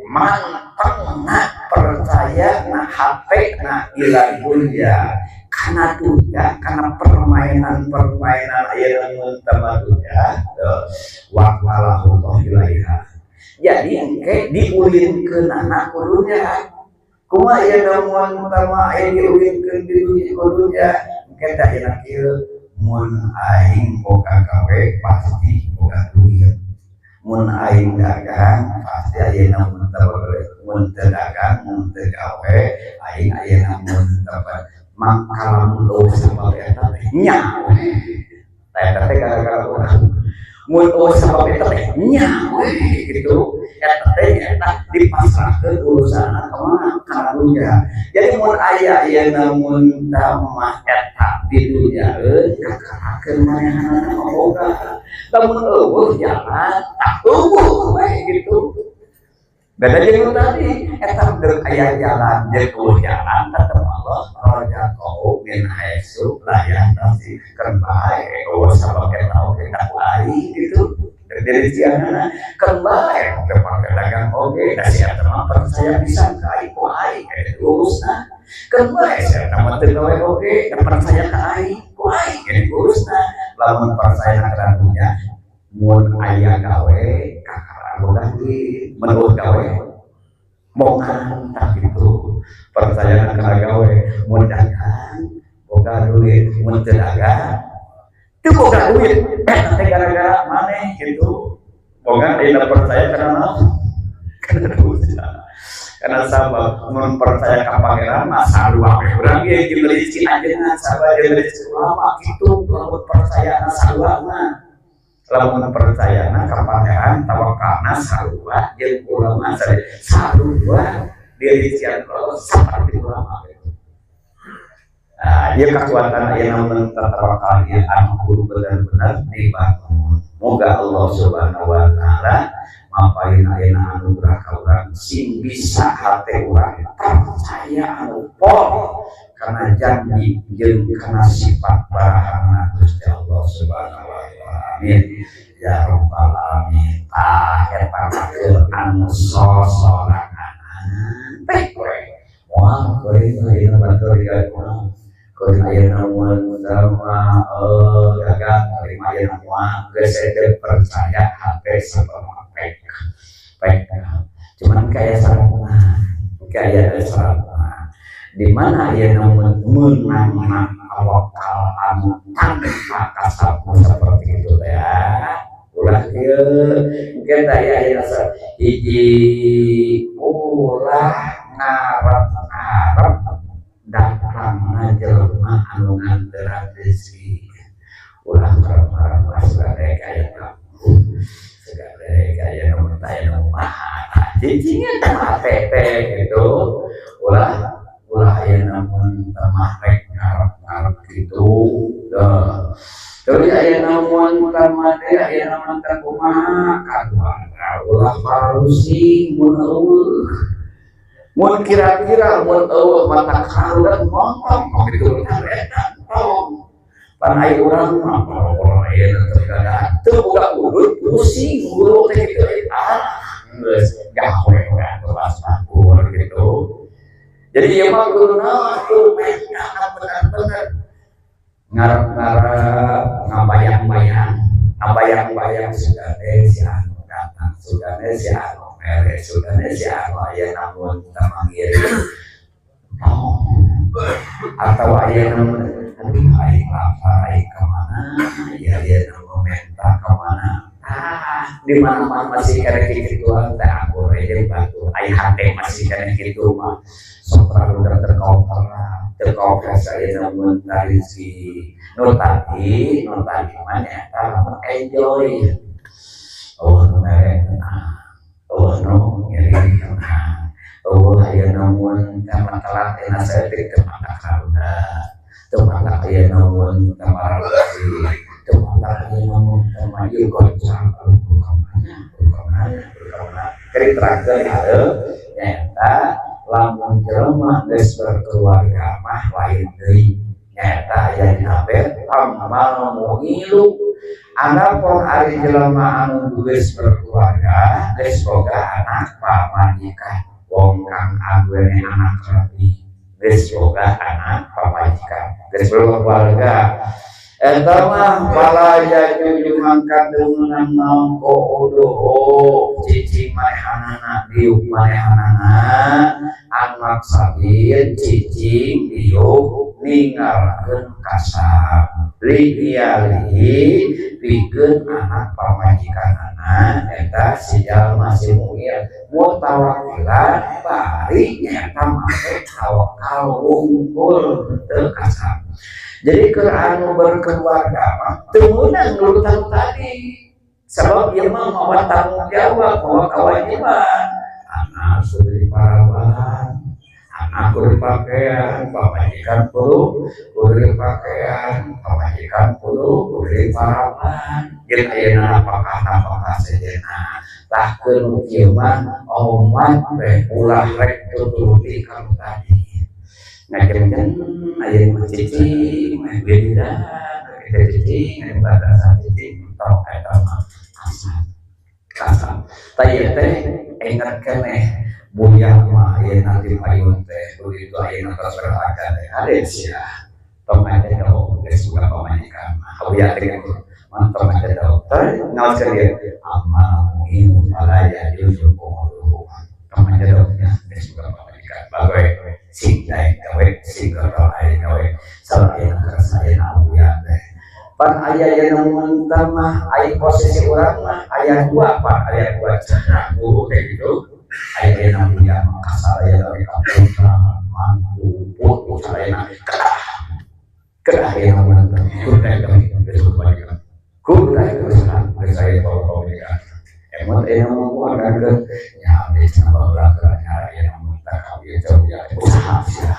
manteng na percaya na hate na ila dunya. Karena Kana dunya, kana permainan-permainan ayeuna mun tama dunya, wakalahu Allah ilaiha. Jadi engke diulinkeunana ku dunya. Kumaha ieu mun tama aya diulinkeun di dunya ku dunya? Engke teh ayeuna kieu, mun aing boga gawe pasti boga duit. Mun aing dagang pasti ayeuna mun teu, mun teu dagang, mun teu gawe aing ayeuna mun teu mangka lamun euweuh sabab eta teh nya we. Eta teh gara-gara urang mun euweuh sabab eta teh nya we gitu. Eta teh nyaeta dipasrahkeun urusanna ka mana? Kana dunya. Jadi mun aya ayeuna mun mah eta di dunya kakarakeun manehanana boga. Lamun euweuh jalan tah euweuh we gitu. Beda jeung nu tadi, eta deuk aya jalan jeung euweuh jalan tetep Allah razaqahu min haitsu la yahtasib. Keun bae euweuh sabab eta oge da ku aing gitu. Dari cianana keun bae teu pake dagang oge da si eta mah percaya pisan ka aing, ku aing eta urusna. Keun bae si eta mah teu gawe oge da percaya ka aing, ku aing eta urusna. Lamun percaya kana dunya, mun aya gawe kakara boga duit, mun euweuh gawe bongan tah kitu. Percaya kana gawe, mun dagang boga duit, mun teu dagang teu boga duit. Eta teh gara-gara maneh gitu. Boga ayeuna percaya kana naon? Kana dunya. Karena sabab mun percaya ka Pangeran mah sarua we urang ge jeung rezeki anjeunna, sarua jeung rezeki ulama kitu. Lamun percaya sarua mah, lamun percayana ka Pangeran tawakalna sarua jeung ulama, sarua dirincian Allah saperti ulama. Nah, ieu kekuatan ayeuna mun tawakal ieu anu kudu bener-bener dibangun. Moga Allah Subhanahu wa taala maparin ayeuna anugerah ka urang sing bisa hate urang percaya anu pol kana janji jeung kana sifat barahanna Gusti Allah Subhanahu wa taala. Amin ya rabbal alamin. Tah, eta mah anu sosorangan teh we moal kuring ayeuna batur digawe moal kuring ayeuna mun sama dagang kuring ayeuna moal geus percaya hate sabab pek pek. Cuman kayak syaratna, kayak syaratna di mana ayeuna mun menang tawakal anu tanpa kasab seperti itu teh ya. Ulah kieu mungkin teh aya ayeuna hiji, ulah ngarep-ngarep datangna jelema anu nganteran rezeki. Ulah ngarep-ngarep lah segala kaya kamu segala kaya nu taya nu maha cicingnya teh teh gitu. Ulah, ulah aya mun mah rek ngarep-ngarep gitu dah. Terus aya mun mah teh aya mun teh kumaha? Kadua, ulah parusing mun euweuh, mun kira-kira mun euweuh mata karudat montong gitu eta tong. Pan ai urang mah urang ayeuna teu kada teu boga udut pusing guru teh gitu. Ah, geus gawe we atuh bakur gitu. Jadi ieu mah kudu naon atuh? Bener-bener ngarep-ngarep, ngabayang-bayang, ngabayang-bayang sugane si anu datang, sugane si anu mere, sugane si anu aya namun tamangiring atau aya namun aduh aing lapar, aing kemana ya, ya namun minta kemana. Ah, di mana-mana masih kena gituan teh aku aja bantu aing hate masih kena gitu mah sok terlalu tercover tercover saya. Namun tadi si nu tadi, nu tadi mah nyata lamun enjoy, oh nu mere tenang, oh nu ngiring tenang, oh aya namun karena telat enak saeutik teu matak karuda, teu matak aya namun tamarasi, teu matak aya namun tama ieu goncang kamana kamana kamana. Keri terakhir ieu nyaeta lamun jelema geus berkeluarga mah lain deui. Nyaeta aya dina bab amal muilu. Adapun ari jelema anu geus berkeluarga, geus boga anak pamajikan, wong kang aduwene anak rabi, geus boga anak pamajikan. Geus berkeluarga eta mah fala yajuzu mangka teu meunang naon qu'uduhu cicing manehanana, diuk manehanana, an maksabin cicing diuk ninggalkeun kasab, li iyalihi pikeun anak pamajikanana eta si jalma si mu'il, mutawakkilan bari nyata make tawakal wungkul teu kasab. Jadi keur anu berkeluarga mah teu meunang nurutan tadi, sabab ieu mah mawa tanggung jawab, mawa kewajiban, anak sudah diparaban, anak kudu dipakean, pamajikan kudu kudu dipakean, pamajikan kudu kudu diparaban, jeung ayeuna napakah napakah sejenna. Tah, keur nu kieu mah omat teh ulah rek tuturuti ka nu tadi. Ngajeng ayeuna mah cicing meh wiridan kita, cicing aya cicing tong, eta mah kasab kasab. Tah, ieu teh inget keneh Buya mah ayeuna di payun teh begitu ayeuna tos berharga teh hade sia tong aja jauh geus boga pamajikan mah. Buya teh gitu mantong aja jauh teh ngaoskeun dia amal mu'inu fala yajuzu qu'uduhu, tong aja jauh nya geus boga pamajikan bae, sing daek gawe, sing gagal aya gawe. Salah ayeuna kersa ayeuna Buya teh pan aya aya mun mah aya posisi urang mah aya dua, Pak, aya dua cara guru kayak gitu. Aya aya Buya mah kasar aya dari kampung mantu putus aya kedah kedah aya mun kudu daek gawe geus pamajikan, kudu daek usaha geus aya pamajikan. Emang aya mun kan ke nya abdi cenah baheula keur nya aya mun tah kawin jauh ya usaha sia.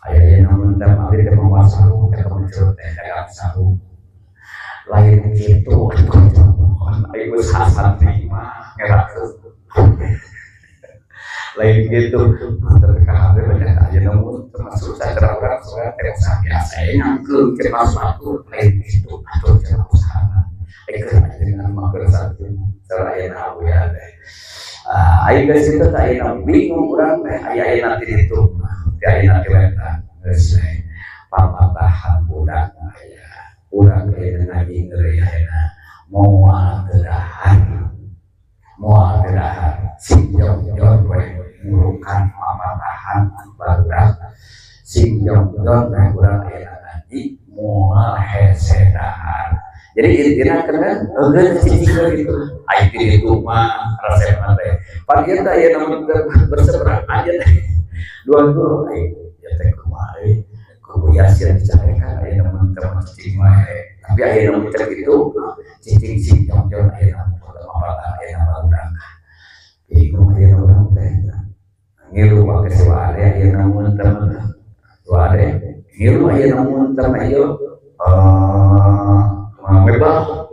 Aya aya mun teh abdi teh mawa sarung teh muncul teh dagang sarung, lain kitu atuh, aya usaha santri mah ngerakeun lain gitu. Terus banyak aja namun termasuk cara orang surat teh usaha biasa ngangkeun ke sepatu, lain gitu atuh cara usaha. Dengan mah keur santri cara ayeuna ya teh aya geus kitu teh ayeuna bingung urang teh aya ayeuna ti ditu ti ayeuna ti wetan geus papatahan budak aya urang ayeuna ngaji ngeureun ayeuna moal teu dahar, moal teu dahar, sing jongjon we murukan papatahan barudak, sing jongjon we urang ayeuna ngaji moal hese dahar. Jadi intinya kena eugeun cicing gitu. Ai itu mah resepna teh pan ieu teh aya namun berseberang aja teh dua guru ai ya teh kumaha kudu yasin dicarekan aya namun teh cicing mah, tapi aya namun teh gitu cicing sing jongjon aya namun papatahan aya barudak. Bingung aya urang teh ngilu make si wade aya namun teh wade ngilu aya namun teh ieu mebel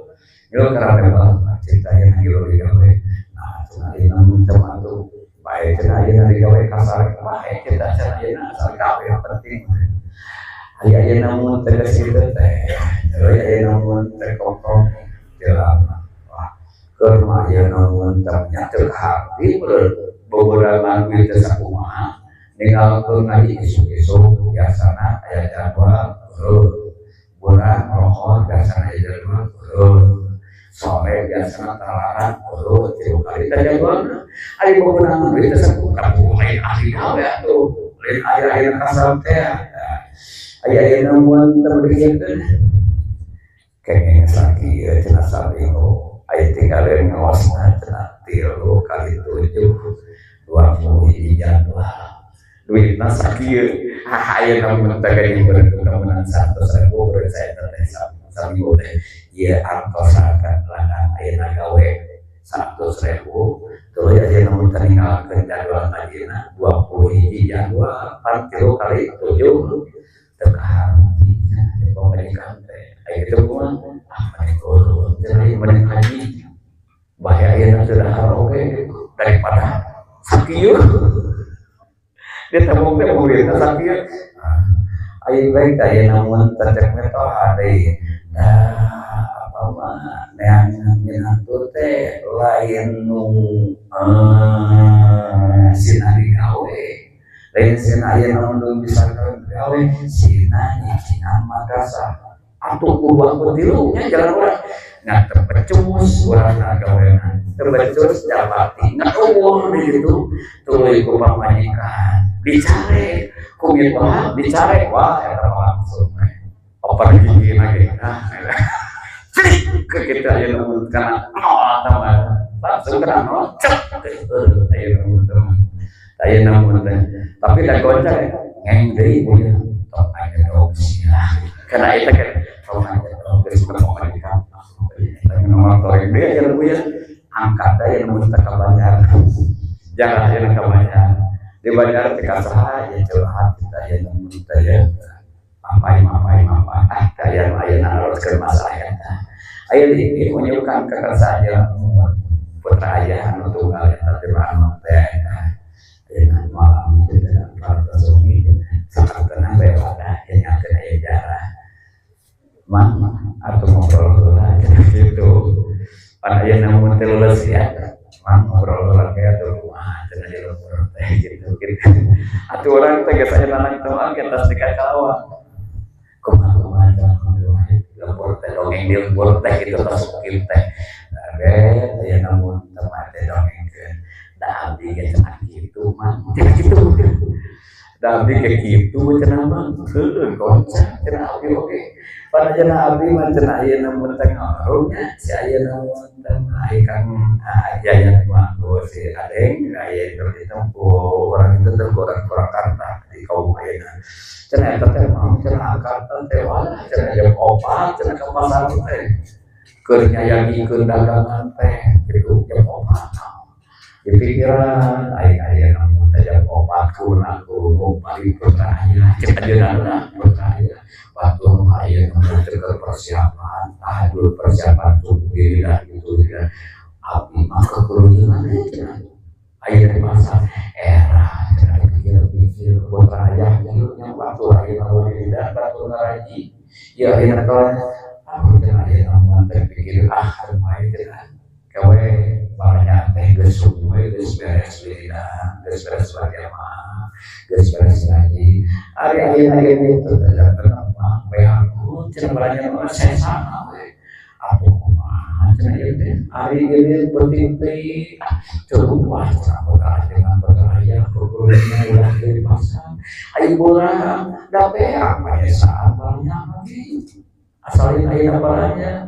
ngilu karena mebel cerita aya ngilu digawe. Nah, cenah aya namun teh atuh bae cenah aya digawe kasar bae kita cenah aya asal gawe yang penting. Aya aya namun teh geus kitu teh aya namun teh kompromi jelema wah keur mah aya namun teh nya teu kaharti beberapa duit teh sakumaha ninggalkeun ngaji isuk-isuk biasana aya jadwal turun beurang lohor biasana aya jadwal turun sore biasana talaran turun tilu kali teh jadwalna. Ari bebenangan duit teh sakumaha lain ahli gawe atuh lain aya aya kasar teh aya aya namun teh berikeun kenging sakieu cenah sabihu aya tinggalin ngaosna cenah 3 kali 7 20 hiji jadwal duitna sakieu. Ah, aya namun teh gaji berkemenang 100.000 saya teh saminggu teh ieu antosakan ladang ayeuna gawe 100.000 terus aya namun teh ninggalkeun jadwal ngajina 20 hiji jadwal pan 3 kali 7 teu kaharti nya pamajikan teh aya kitu kumaha ah mending turun cenah mending haji bahaya ayeuna teu dahar oge gitu daripada sakieu dia tabung teh muridna sakieu. Aya baik aya namun teh metoha deui da apa mah neangan minantu teh lain nu sina digawe, lain sina aya namun nu bisa gawe. gawe sina nyicingan madrasah atuh kudu aku tilu nya jalan urang ngan teu becus urang gawena teu becus japati ngeueuh di ditu tuluy ku pamajikan dicare ku mitoha dicare wah eta langsung oper gigi lagi nah cik ke kita aya nu kana nol tambah langsung kena nol cek aya nu aya namun teh tapi da kocak ngeng deui buya tong aya dog sia kana eta kan tong aya dog geus pamajikan eta nomor torek deui aya buya angkat aya nu teu kabayar jangan aya kabayar dibayar teh ka saha ya curhat kita aya nu teh ya mampai mampai mampai ah kaya aya naroskeun masalah eta aya di menyuruhkan ke saya putra ayah anu tunggal eta teh anu teh eta malam itu dalam para sungi sangat tenang bae wadah yang aya jarah mang atau ngobrol heula gitu pan aya namun teh leuleus ya mang ngobrol heula teh atuh kumaha cenah di lembur teh gitu gitu atuh urang teh geus aya nanang teman kita di kalawang kumaha kumaha alhamdulillah lembur teh dongeng di lembur teh gitu tos mungkin teh aya namun teman teh dongengkeun da abdi ge cenah kitu mah cenah kitu da abdi ge kitu cenah mah heueuh kocak cenah abdi oge pada cenah abdi mah cenah aya namun teh ngaruh nya si aya namun teh mah kang Yayat mah si Adeng aya itu ku orang itu teh orang Purwakarta di kaum ayeuna cenah eta teh mah cenah angkat teh wah cenah jam 4 cenah ka pasar teh keur nyayagikeun dagangan teh gitu jam 4 di pikiran aing aya namun teh jam 4 kurna kurung balik putra aya cek ajeuna putra aya batur mah aya namun teh persiapan tahajud persiapan subuh dah gitu ya abdi mah kekurungan cenah aya di pasar era cenah pikir-pikir putra ayah nya batur aya namun tidak batur ngaraji ya ayeuna kalah aku cenah aya namun teh pikir ah kumaha cenah gawe banyak teh geus subuh geus beres wiridan geus beres berjamaah geus beres ngaji ari ayeuna ge kitu teh mah we aku cenah balanja mah sesana we atuh kumaha cenah ieu teh ari ieu penting teh cukup wah cenah boga dengan beraya kukurunya ulah di pasar ayo urang da beak mah esa balanja lagi asal ayeuna balanja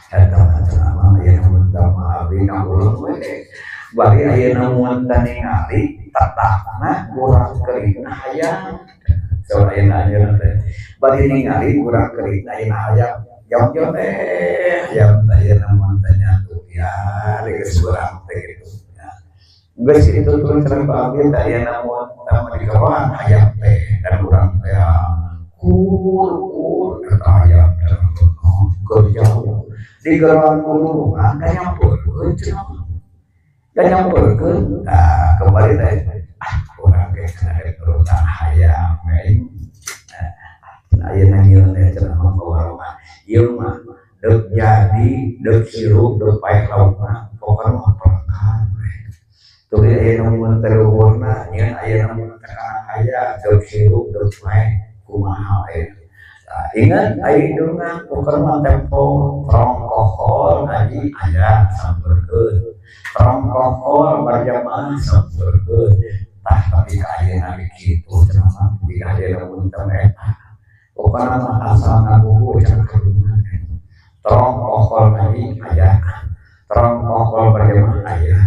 eta mah cenah mah aya mun tah mah abdi ngahuleng we bari ayeuna mun teh ningali tatahna kurang keringna hayang saur ayeuna ayeuna teh bari ningali kurang keringna ayeuna hayang jauh-jauh teh hayang teh ayeuna mun teh nyatu ya geus urang teh kitu ya geus itu turun cenah ku abdi teh ayeuna mun teh mah digawan hayang teh dan urang teh kur kur eta hayang teh keur jauh di geroan gunungan da nyamperkeun cenah da nyamperkeun nah kembali teh ah urang ge cenah rek turutan hayang we ayeuna nyieun teh cenah mah ka warungan ieu mah deuk jadi deuk hirup deuk paeh laukna pokona mah pelekan we tuluy ayeuna mun teh luhurna nyieun ayeuna mun teh kana hayang deuk hirup deuk paeh kumaha we. Nah, ingat aya indungna pokona mah tempo tong kokol ngaji aya sampeurkeun tong kokol berjamaah sampeurkeun tah tapi ka ayeuna ge kitu cenah mah jika ayeuna mun teh eta pokona mah asal ngagugu cenah kadungan tong kokol ngaji aya tong kokol berjamaah aya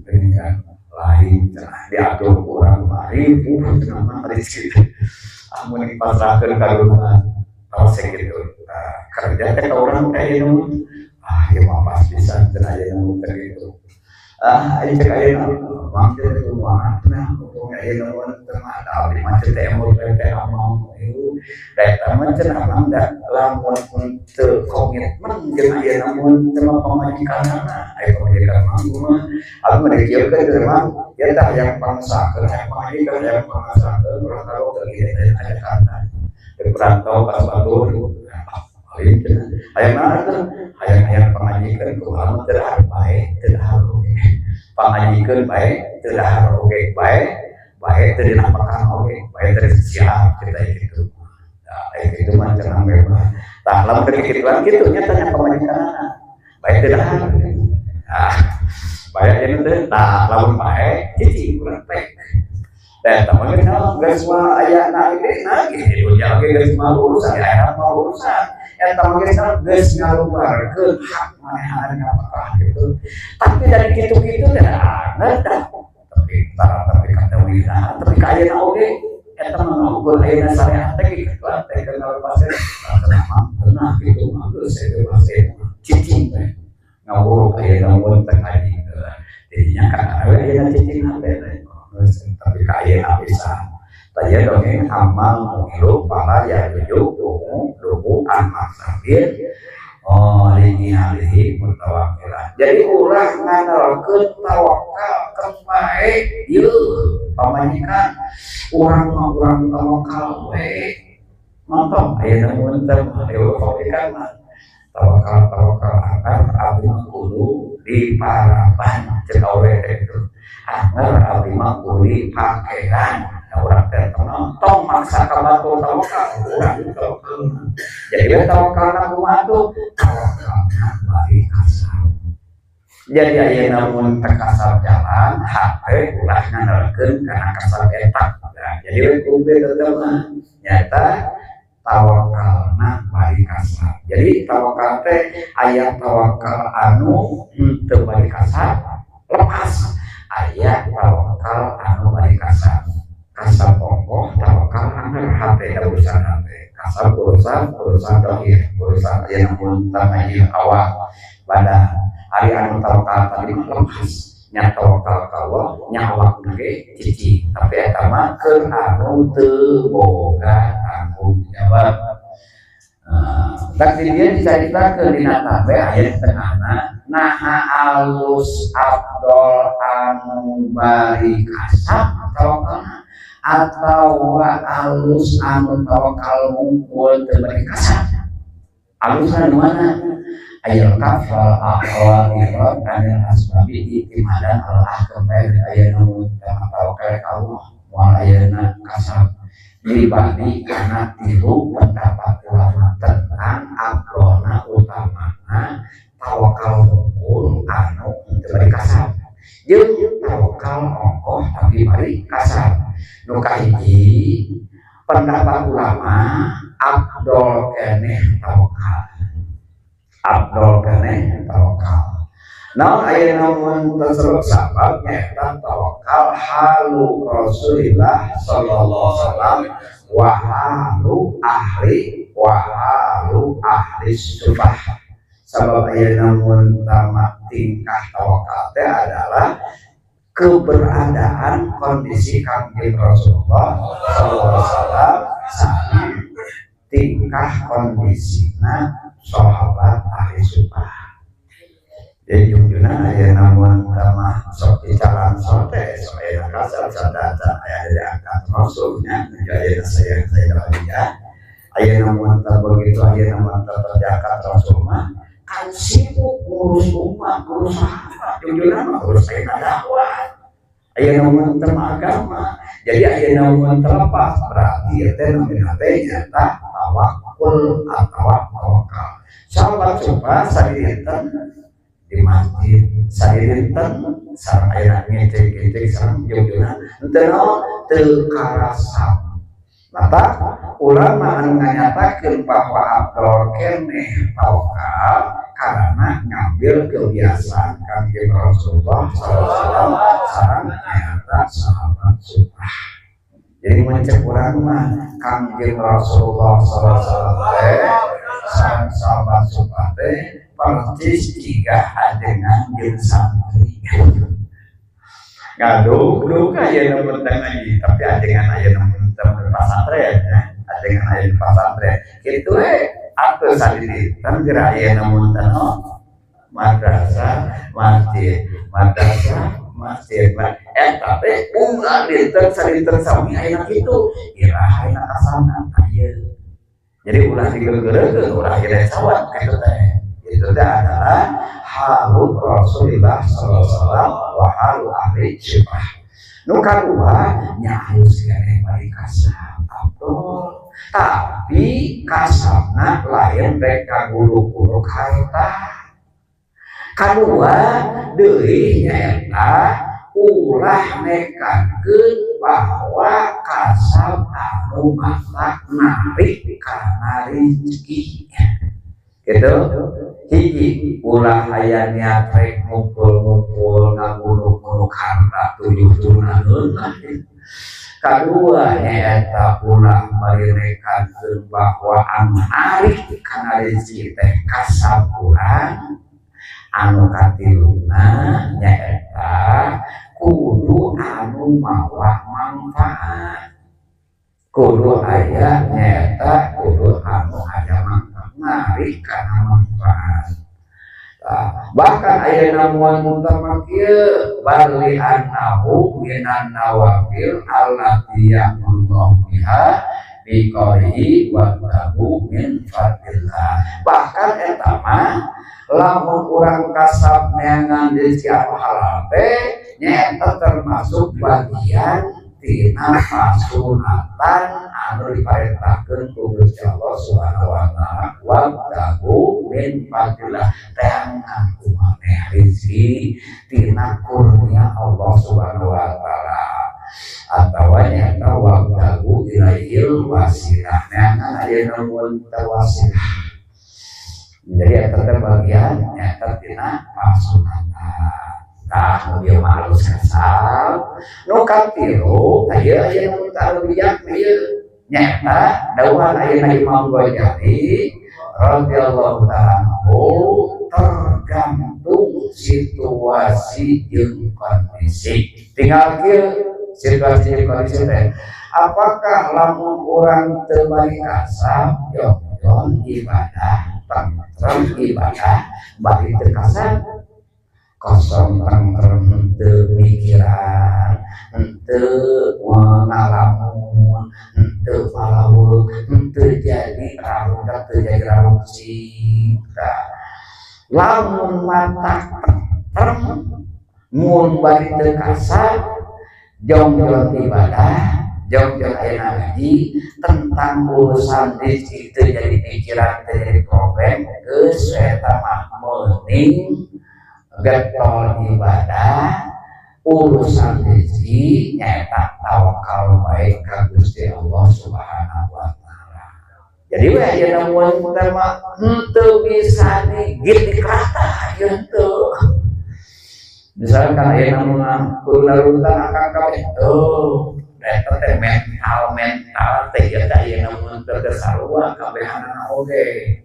dengan lain cenah diatur kurang mah ribu cenah mah rezeki amun dipasrahkeun ka gunungan taos kitu kerja teh ka urang teh ayeuna ah ieu mah pas pisan cenah ayeuna mun teh kitu ah aya cek ayeuna mang teh kumaha cenah untung ayeuna mun teh mah da abdi mah teh emut teh amang ieu da eta mah cenah mang da lamun teu komitmen jeung ayeuna mun teh mah pamajikanana aya pamajikan mah kumaha abdi mah dikieukeun teh mah ieu teh hayang pangsakeun hayang pamajikan hayang pangsakeun urang tahu teu ieu teh ka Jakarta dari perantau ka batur paling cenah hayang naon teh hayang-hayang pamajikan kumaha mah teu dahar bae teu dahar oge pamajikan bae teu dahar oge bae Bae teu dinapakahan oge, bae teu siap kita gitu. Nah, itu mah cenah bebas. Tah, lamun teu kikituan kitu nya tanya pamajikanana. Bae teu dahar. Ah, bae ini teh, tah lamun bae cicing urang teh. Dan teman kita geus mah aya na ide na gitu ya, oke, geus mah urusan di akhirat mah urusan eta mah geus geus ngaluarkeun hak manehna apakah gitu. Tapi dari kitu-kitu teh aneh dah, tapi tara, tapi kata wina, tapi ka ayeuna oge eta mah ngukur ayeuna syariat teh kitu teh keur ngalepaskeun selama nah gitu mah geus itu pasti cicing teh ngawuruk ayeuna mun teh ngaji. Jadinya kan ayeuna cicing hate teh, tapi kaya bisa. Taya dongeng amal muhilu pala ya tujuh duhu amal sambil oh ini alihi mutawakilan. Jadi ulah ngandalkeun tawakal ke bae ieu pamajikan urang mah, urang tawakal we nonton ayeuna mun teh pamajikan mah tawakal tawakal akan abdi mah kudu diparaban, cek awe itu anger abdi mah kudu pakaian. Nah, urang teh tong maksa ka batur tawakal, urang tawakal. Jadi we tawakalna kumaha tuh? Tawakalna bari kasab. Jadi ayeuna mun teu kasab jalan hate, ulah ngandalkeun kana kasab eta. Nah, jadi we kudu tetep mah nyata tawakalna bari kasab. Jadi tawakal teh aya tawakal anu teu bari kasab lepas, aya tawakal anu bari kasab. Kasab ongkoh, tawakal anger hate da urusan hate. Kasab urusan urusan dohir, urusan aya mun tanah awak badan. Ari anu tawakal tadi mah lepas nya, tawakal ka Allah nya, awak ge cicing. Tapi eta mah keur anu teu boga tanggung jawab. Nah, di dia dicaritakeun dina tabe aya di tengahna, naha alus afdol anu bari kasab tawakalna atau alus anu tawakal mungkul teu bari kasab? Alusna nu mana? Ayal kafal ahwal irad anil asbabi i'timadan al ahkam. Aya nu tawakal ka Allah moal ayeuna kasab, dibagi karena tilu pendapat ulama tentang afdolna utamana tawakal mungkul anu teu bari kasab jeung tawakal ongkoh tapi bari kasab. Nu kahiji pendapat ulama, afdol keneh tawakal, afdol keneh tawakal. Naon ayeuna mun tersebut? Sabab nyaeta tawakal halu Rasulillah sallallahu alaihi wasallam wa halu ahli wa halu ahli sufah. Sabab ayeuna mun tama tingkah tawakal teh adalah keberadaan kondisi Kangjeng Rasulullah sallallahu alaihi wasallam saat tingkah kondisina sahabat ahli sufah. Jadi jungjuna aya namun tamah sok dicalan sote sok aya kasar sadata aya diangkat rasulnya aya saya saya ya aya namun tak begitu, aya namun tak terjakat rasul mah kan sibuk ngurus umat, ngurus sahabat. Jungjuna mah urus aya dakwah, aya namun tema agama. Jadi aya namun terlepas berarti ya teh namina teh nyata tawakul atau tawakal. Sahabat coba sadinten di masjid, sadinten sareng aya ngecek-ngecek sareng jungjuna henteu naon, teu karasab. Maka ulama anu nganyatakeun bahwa afdol keneh tawakal karena ngambil kebiasaan Kangjeng Rasulullah SAW sareng nyata sahabat sufah. Jadi mencek urang mah Kangjeng Rasulullah SAW teh sareng sahabat sufah teh percis jiga ajengan jeung santri. Ngaduh, duh aya nu penting ngaji, tapi ajengan aya nu penting pasantren ya. Ajengan aya di pasantren. Kitu we atuh sadinten geura aya nu teh madrasah, masjid, madrasah, masjid. Eta teh unggal dinten sadinten sami aya kitu. Iraha ayeuna kasana aya. Jadi ulah digeugeureun, ulah aya sawat kitu teh. Itu teh adalah halu Rasulullah sallallahu alaihi wasallam wa halu ahli sifah. Nu kadua nya halus keneh bari kasab afdol, tapi kasabna lain rek kaguluk-guluk harta. Kadua deui nyaeta ulah nekatkeun bahwa kasab anu matak narik kana rezeki gitu. Hiji, ulah aya niat rek ngumpul-ngumpul, ngaguluk-guluk harta tujuh turunan lah. Kadua nyaeta ulah bari nekatkeun bahwa anu narik kana rezeki teh kasab urang. Anu katiluna nyaeta kudu anu mawa manfaat, kudu aya nyaeta kudu anu aya manfaat, narik kana manfaat. Nah, bahkan aya namuan muntah kieu bal li annahu minan nawafil allati ya'murullahu biha biqaulihi wabtaghu min fadlillah. Bahkan eta mah lamun urang kasab neangan rezeki anu halal teh nyaeta termasuk bagian tina kasunatan anu diparentahkeun ku Gusti Allah Subhanahu wa taala, wabtaghu min fadlillah, teangan kumaneh rezeki tina kurnia Allah Subhanahu wa taala, atawa nyaeta wabtaghu ilaihil wasilah, neangan ayeuna mun tawasilah. Jadi eta teh bagian nyaeta tina kasunatan. Tah, nu dieu mah alus kasab. Nu katilu aya aya nu teu bijak ieu nyaeta dawuhan ayeuna Imam Ghazali radhiyallahu ta'ala anhu, tergantung situasi jeung kondisi. Tinggal kieu situasi jeung kondisi teh, apakah lamun urang teu bari kasab jongjon ibadah, tentrem ibadah bari teu kasab, kosong tentrem, henteu mikiran, henteu ngalamun, henteu palaweuh, henteu jadi rarudak, teu jadi rarukcing. Tah, lamun matak tentrem mun bari teu kasab, jongjon ibadah, jongjon aya ngaji, tentang urusan rezeki teu jadi pikiran, teu jadi problem, geus eta mah meuning getol ibadah, urusan rezeki nyaeta tawakal baik ka Gusti Allah Subhanahu wa taala. Jadi we ayeuna mun teh mah henteu bisa digit dikerata ieu henteu. Misalkan ayeuna mah kudu narutan akang kabeh tuh, eta teh mental mental teh ieu teh ayeuna mun teu sarua kabehanana oge.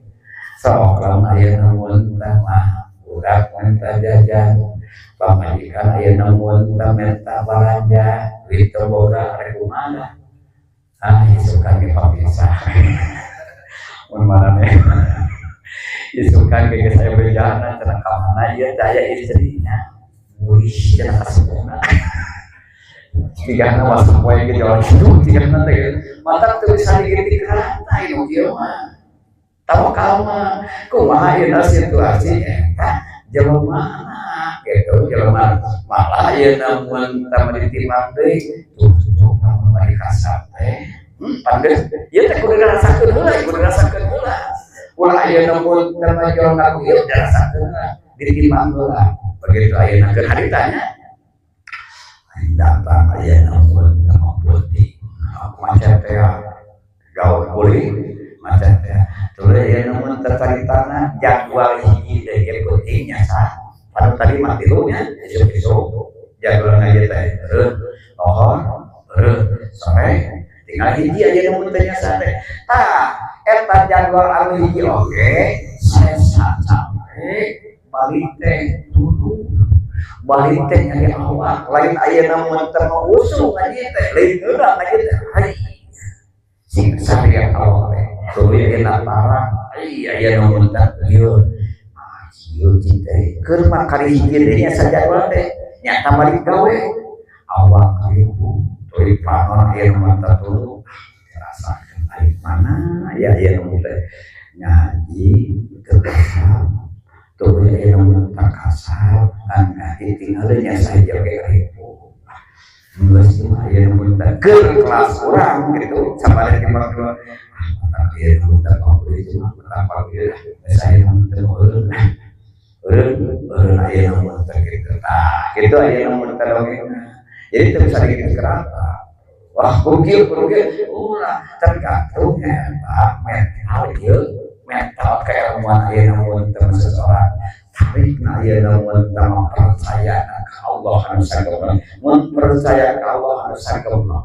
Sok lamun ayeuna mun teh mah budak minta jajan, pamajikan ayeuna mun teh minta balanja, duit teu boga, rek kumaha? Ah, isukan ge papisah. Mun maraneh isukan ge geus aya bejana cenah ka mana ieu teh aya istrinya. Wih, cenah kasepona. Tigana masuk poe ge jalan hidup tigana teh. Matak teu bisa digitik rata ieu kieu mah. Tawakal mah kumaha ieu situasi eta jelema gitu, jelema malah ayeuna mun teh ditimbang deui tuh tuh kamu bari kasab teh pan geus ieu teh kudu dirasakeun heula, kudu dirasakeun heula. Ulah ayeuna mun teh mah jual ngaku ieu dirasakeun heula, ditimbang heula. Begitu ayeuna keur haritanya datang ayeuna mun teh mah peuting macet teh, gawe kuling macet teh. Tuluy ayeuna mun teh caritana jadwal hiji deui ge peuting nya pada tadi mah tilu nya, isuk-isuk jadwal ngaji teh eueuh lohor, eueuh sore, tinggal hiji ayeuna mun teh nya teh. Tah, eta jadwal anu hiji oge sesa capek, balik teh tunduh, balik teh nyari awak lain. Ayeuna mun teh mah usung ngaji teh, lain geura ngaji teh, hai sing saria awak teh. Tuluy ayeuna tarang ai ayeuna mun teh ieu ah ieu teh keur mah kali hiji deui nya sajadwal teh nyata balik gawe awak ribu. Tuluy panon ayeuna mun teh tuluy dirasakeun ai mana ya ayeuna mun teh ngaji teu kasab, tuluy ayeuna mun teh kasab kan ngaji tinggal nya saja ge ribu. Geus mah aya nu keur kelas urang gitu sabada timbang dua ah ieu nu teu pabrik mah betapa ieu saya nu teu eureun eureun eureun aya nu teu kitu tah kitu aya nu teu dongengna. Jadi teu bisa dikitu kerata. Wah gokil gokil ulah tergantung eta mental ieu mental keilmuan aya nu teu seseorang tarik na aya nu teu percaya ka Allah anu sagala mun percaya ka Allah anu sagala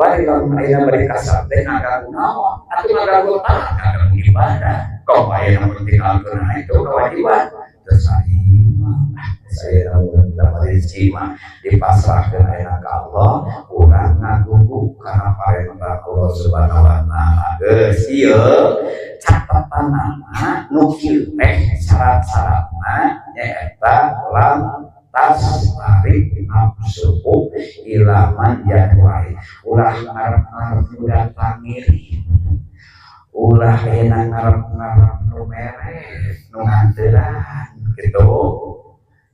bari lamun aya bari kasar teh ngaganggu naon atuh ngaganggu tah ngaganggu ibadah kok aya nu tinggalkeun itu kewajiban terus saya lamun teu rezeki mah dipasrahkeun aya ka Allah urang ngagugu kana parentah Allah Subhanahu wa taala. Geus ieu catatanana nu kieu teh syarat-syaratna nyaeta lam tastarik nafsuhu ila man yadwai ulah ngarep-ngarep nu datangiri ulah ena ngarep-ngarep nu mere nu nganteran gitu.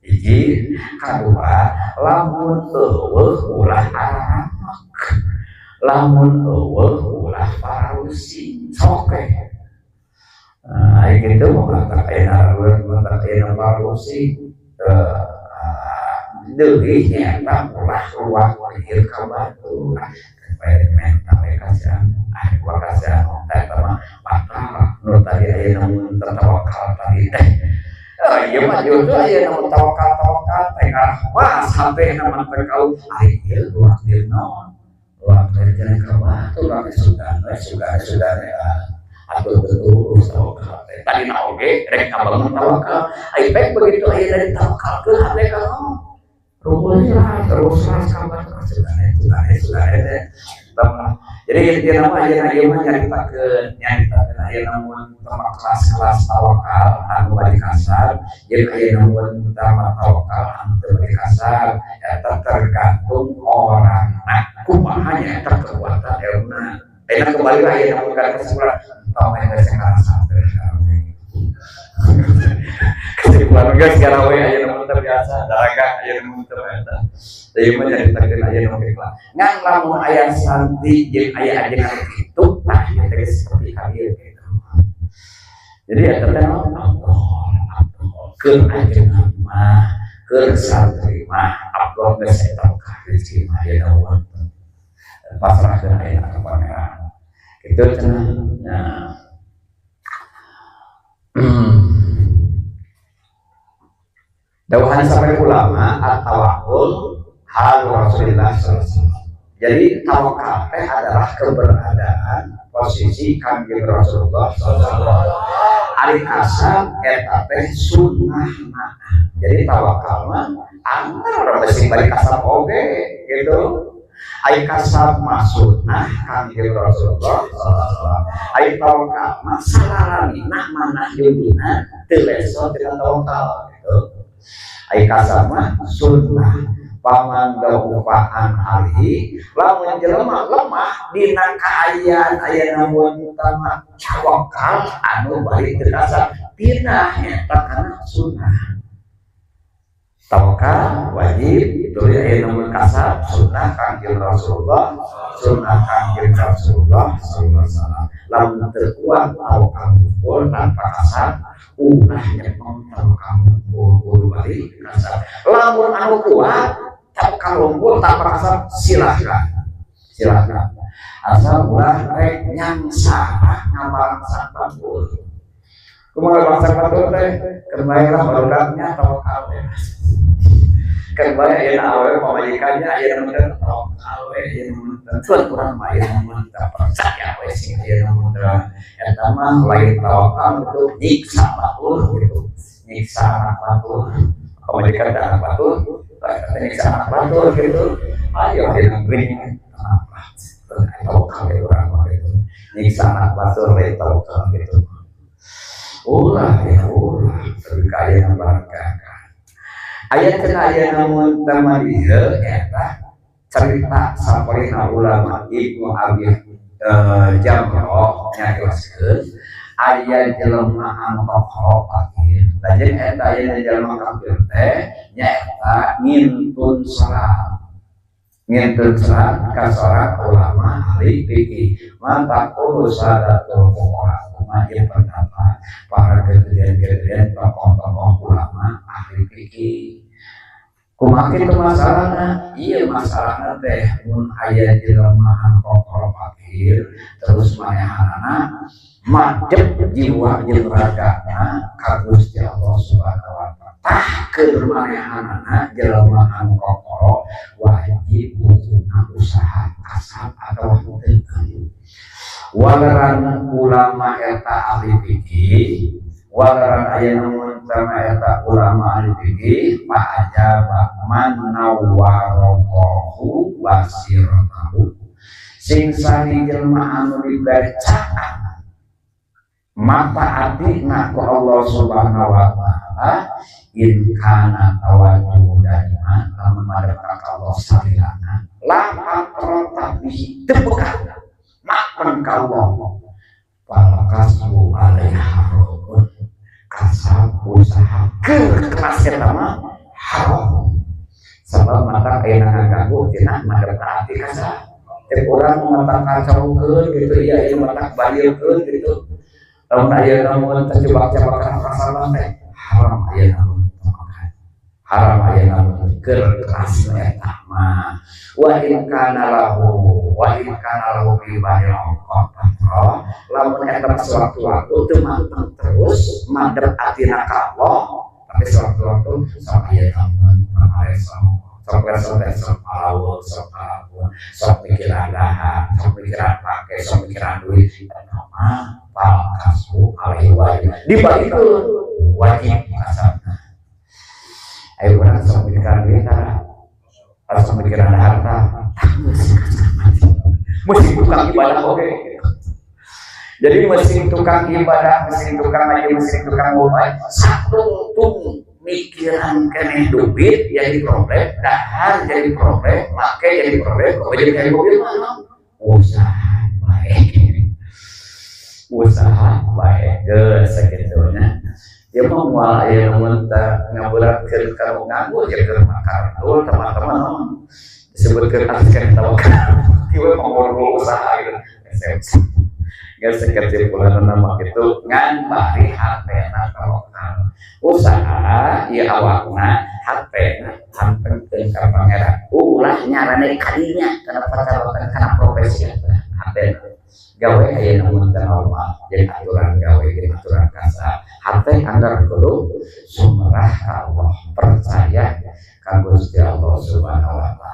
Hiji kadua lamun eueuh ulah aramak lamun eueuh ulah parusing sok we. Nah, gitu mau tak ena tak ena parusing deui nyata ulah luah pikir ka batur supaya mental kasihan ah gua kasihan eta mah batal nu tadi aya nu tawakal tadi teh. Oh iya mah jodoh aya nu tawakal tawakal teh ngarah was hatena mah teh kau ari ieu luah dir naon luah dir cenah ka batur luah sugan we sugan sugan atuh terus tawakal teh tadi na oge rek ngabangun tawakal ai pek begitu aya dari tawakal ke hate ka naon rupanya terus kabar sugan sugan sugan teh. Jadi intinya mah ayeuna ieu mah nyaritakeun nyaritakeun ayeuna mun tama kelas-kelas tawakal anu bari kasar jeung ayeuna mun tama tawakal anu teu bari kasar eta tergantung orangna kumaha nyaeta kekuatan ilmuna. Ayeuna kembali lah ayeuna mun ka kesimpulan tong geus ngarasa teh. Kesimpulan geus garawe ayeuna mun terbiasa daraga ayeuna mun teu eta. Ieu mah nyaritakeun aya nu kitu. Ngan lamun aya santri jeung aya ajengan kitu tah ieu teh seperti ka ieu gitu. Jadi eta teh naon afdol afdol keur ajengan mah keur santri mah afdol geus eta ka rezeki mah aya wonten. Pasrahkeun aya ka pangeran. Kitu cenah. Nah. Dawuhan sampai ulama at-tawakkul hal Rasulullah sallallahu alaihi wasallam. Jadi tawakal teh adalah keberadaan posisi Kanjeng Rasulullah sallallahu alaihi wasallam. Ari kasab eta teh sunnahna. Jadi tawakal mah antara urang sing bari kasab oge gitu. Ari kasab mah sunnah Kanjeng Rasulullah sallallahu alaihi wasallam. Ari tawakal mah salalamina manah judulna teu leso tina tawakal gitu. Ari kasab mah sunnah paman daupaan alihi lamun jelema lemah dina kaayaan aya namun utama tawakal anu bari teu kasab tina eta kana sunnah. Tawakal wajib tuluy aya namun kasab sunnah Kanjeng Rasulullah sunnah Kanjeng Rasulullah sallallahu alaihi wasallam. Lamun teu kuat tawakal ngumpul tanpa kasab ulah nyepeng tawakal ngumpul bari kasab. Lamun anu kuat tawakal ngumpul tanpa kasab silahkan silahkan asal ulah rek nyangsara ngabalangsa batur kumaha bangsa batur teh keur bae lah barudaknya tawakal teh keur bae ayeuna awewe pamajikannya ayeuna mah tawakal we ayeuna mah teu kurang mah ayeuna mah teu percaya we sing ayeuna mah teu eta mah lain tawakal itu nyiksa batur gitu nyiksa anak batur pamajikan teh anak batur eta nyiksa anak batur gitu ayo ayeuna geuning apa tawakal we urang mah gitu nyiksa anak batur lain tawakal gitu ulah ya ulah tapi kaya barangkah ayat cenah aya namun tama dieu eta cerita saporina ulama Ibnu Abi Jamroh nyakilaskeun aya jelema anu kokok kafir. Lajeng eta aya jelema kafir teh nyaeta ngintun salat. Ngintun serat ka seorang ulama ahli fikih. Ma taqulu sadatul fuqaha? Kumaha ieu pendapat para gedean-gedean, tokoh-tokoh ulama ahli fikih? Kumaha kitu masalahna? Ieu masalahna teh mun aya jelema anu kokoro fakir, terus manehanana madep jiwa jeung ragana ka Gusti Allah Subhanahu wa Ta'ala. Tah, keur manehanana jelema anu kokoro wajib kuduna usaha kasab atau henteu? Waleran ulama eta ahli fikih, waleran aya nu sama eta ulama ahli fikih, fa ajaba man nawwarallahu basiratahu, sing sani jelema anu dibacaan mata atina ku Allah Subhanahu wa Ta'ala, in kana tawajjuh daiman, lamun madep ka Allah salilana, la fatrata bihi, teu bekah makna ka Allah, fal kasbu alaihi haramun, kasab usaha ke kelas eta mah haram, sabab mata ayeuna ngaganggu tina madep ka ati kasab. Cek urang mata kacaukeun gitu, iya, ieu mata bailkeun gitu. Lamun aya namun terjebak-jebak kana perasaan teh haram, aya namun haram, aya namun keur kelas eta mah. Wa in kana lahu, wa in kana lahu fi ba'dil awqat, lamun eta sewaktu-waktu teu manteng terus madep atina ka Allah, tapi sewaktu-waktu sok aya namun sok sok teh, sok palawut, sok palawut, sok mikiran dahar, sok mikiran pake, sok mikiran duit, eta mah fal kasbu alaihi wajib, dibalikeun wajib kasabna. Ayo, urang sok mikiran duit tah, sok mikiran harta, mesti tukang ibadah oke. Jadi mesin tukang ibadah, mesin tukang ngaji, mesin tukang mobile, satungtung mikiran keneh duit jadi problem, dahar jadi problem, make jadi problem, kok jadi kayak mobil mah usaha baik, usaha baik, geus sakitunya. Ya mau moal aya nu teh ngaberatkeun ka nu nganggo ya keur makan teman-teman disebutkeun artis tawakal kieu ngobrol usaha gitu. Geus kesimpulan nama itu ngan bari hatena tawakal, usaha ieu awakna, hatena antengkeun ka Pangeran, ulah nyarane kadinya kana pacarokan kana profesi eta. Hatena gawe aya namun teu normal, jadi aturan gawe jeung aturan kasar, hate anggar kudu sumerah ka Allah, percaya ka Gusti Allah Subhanahu wa Ta'ala.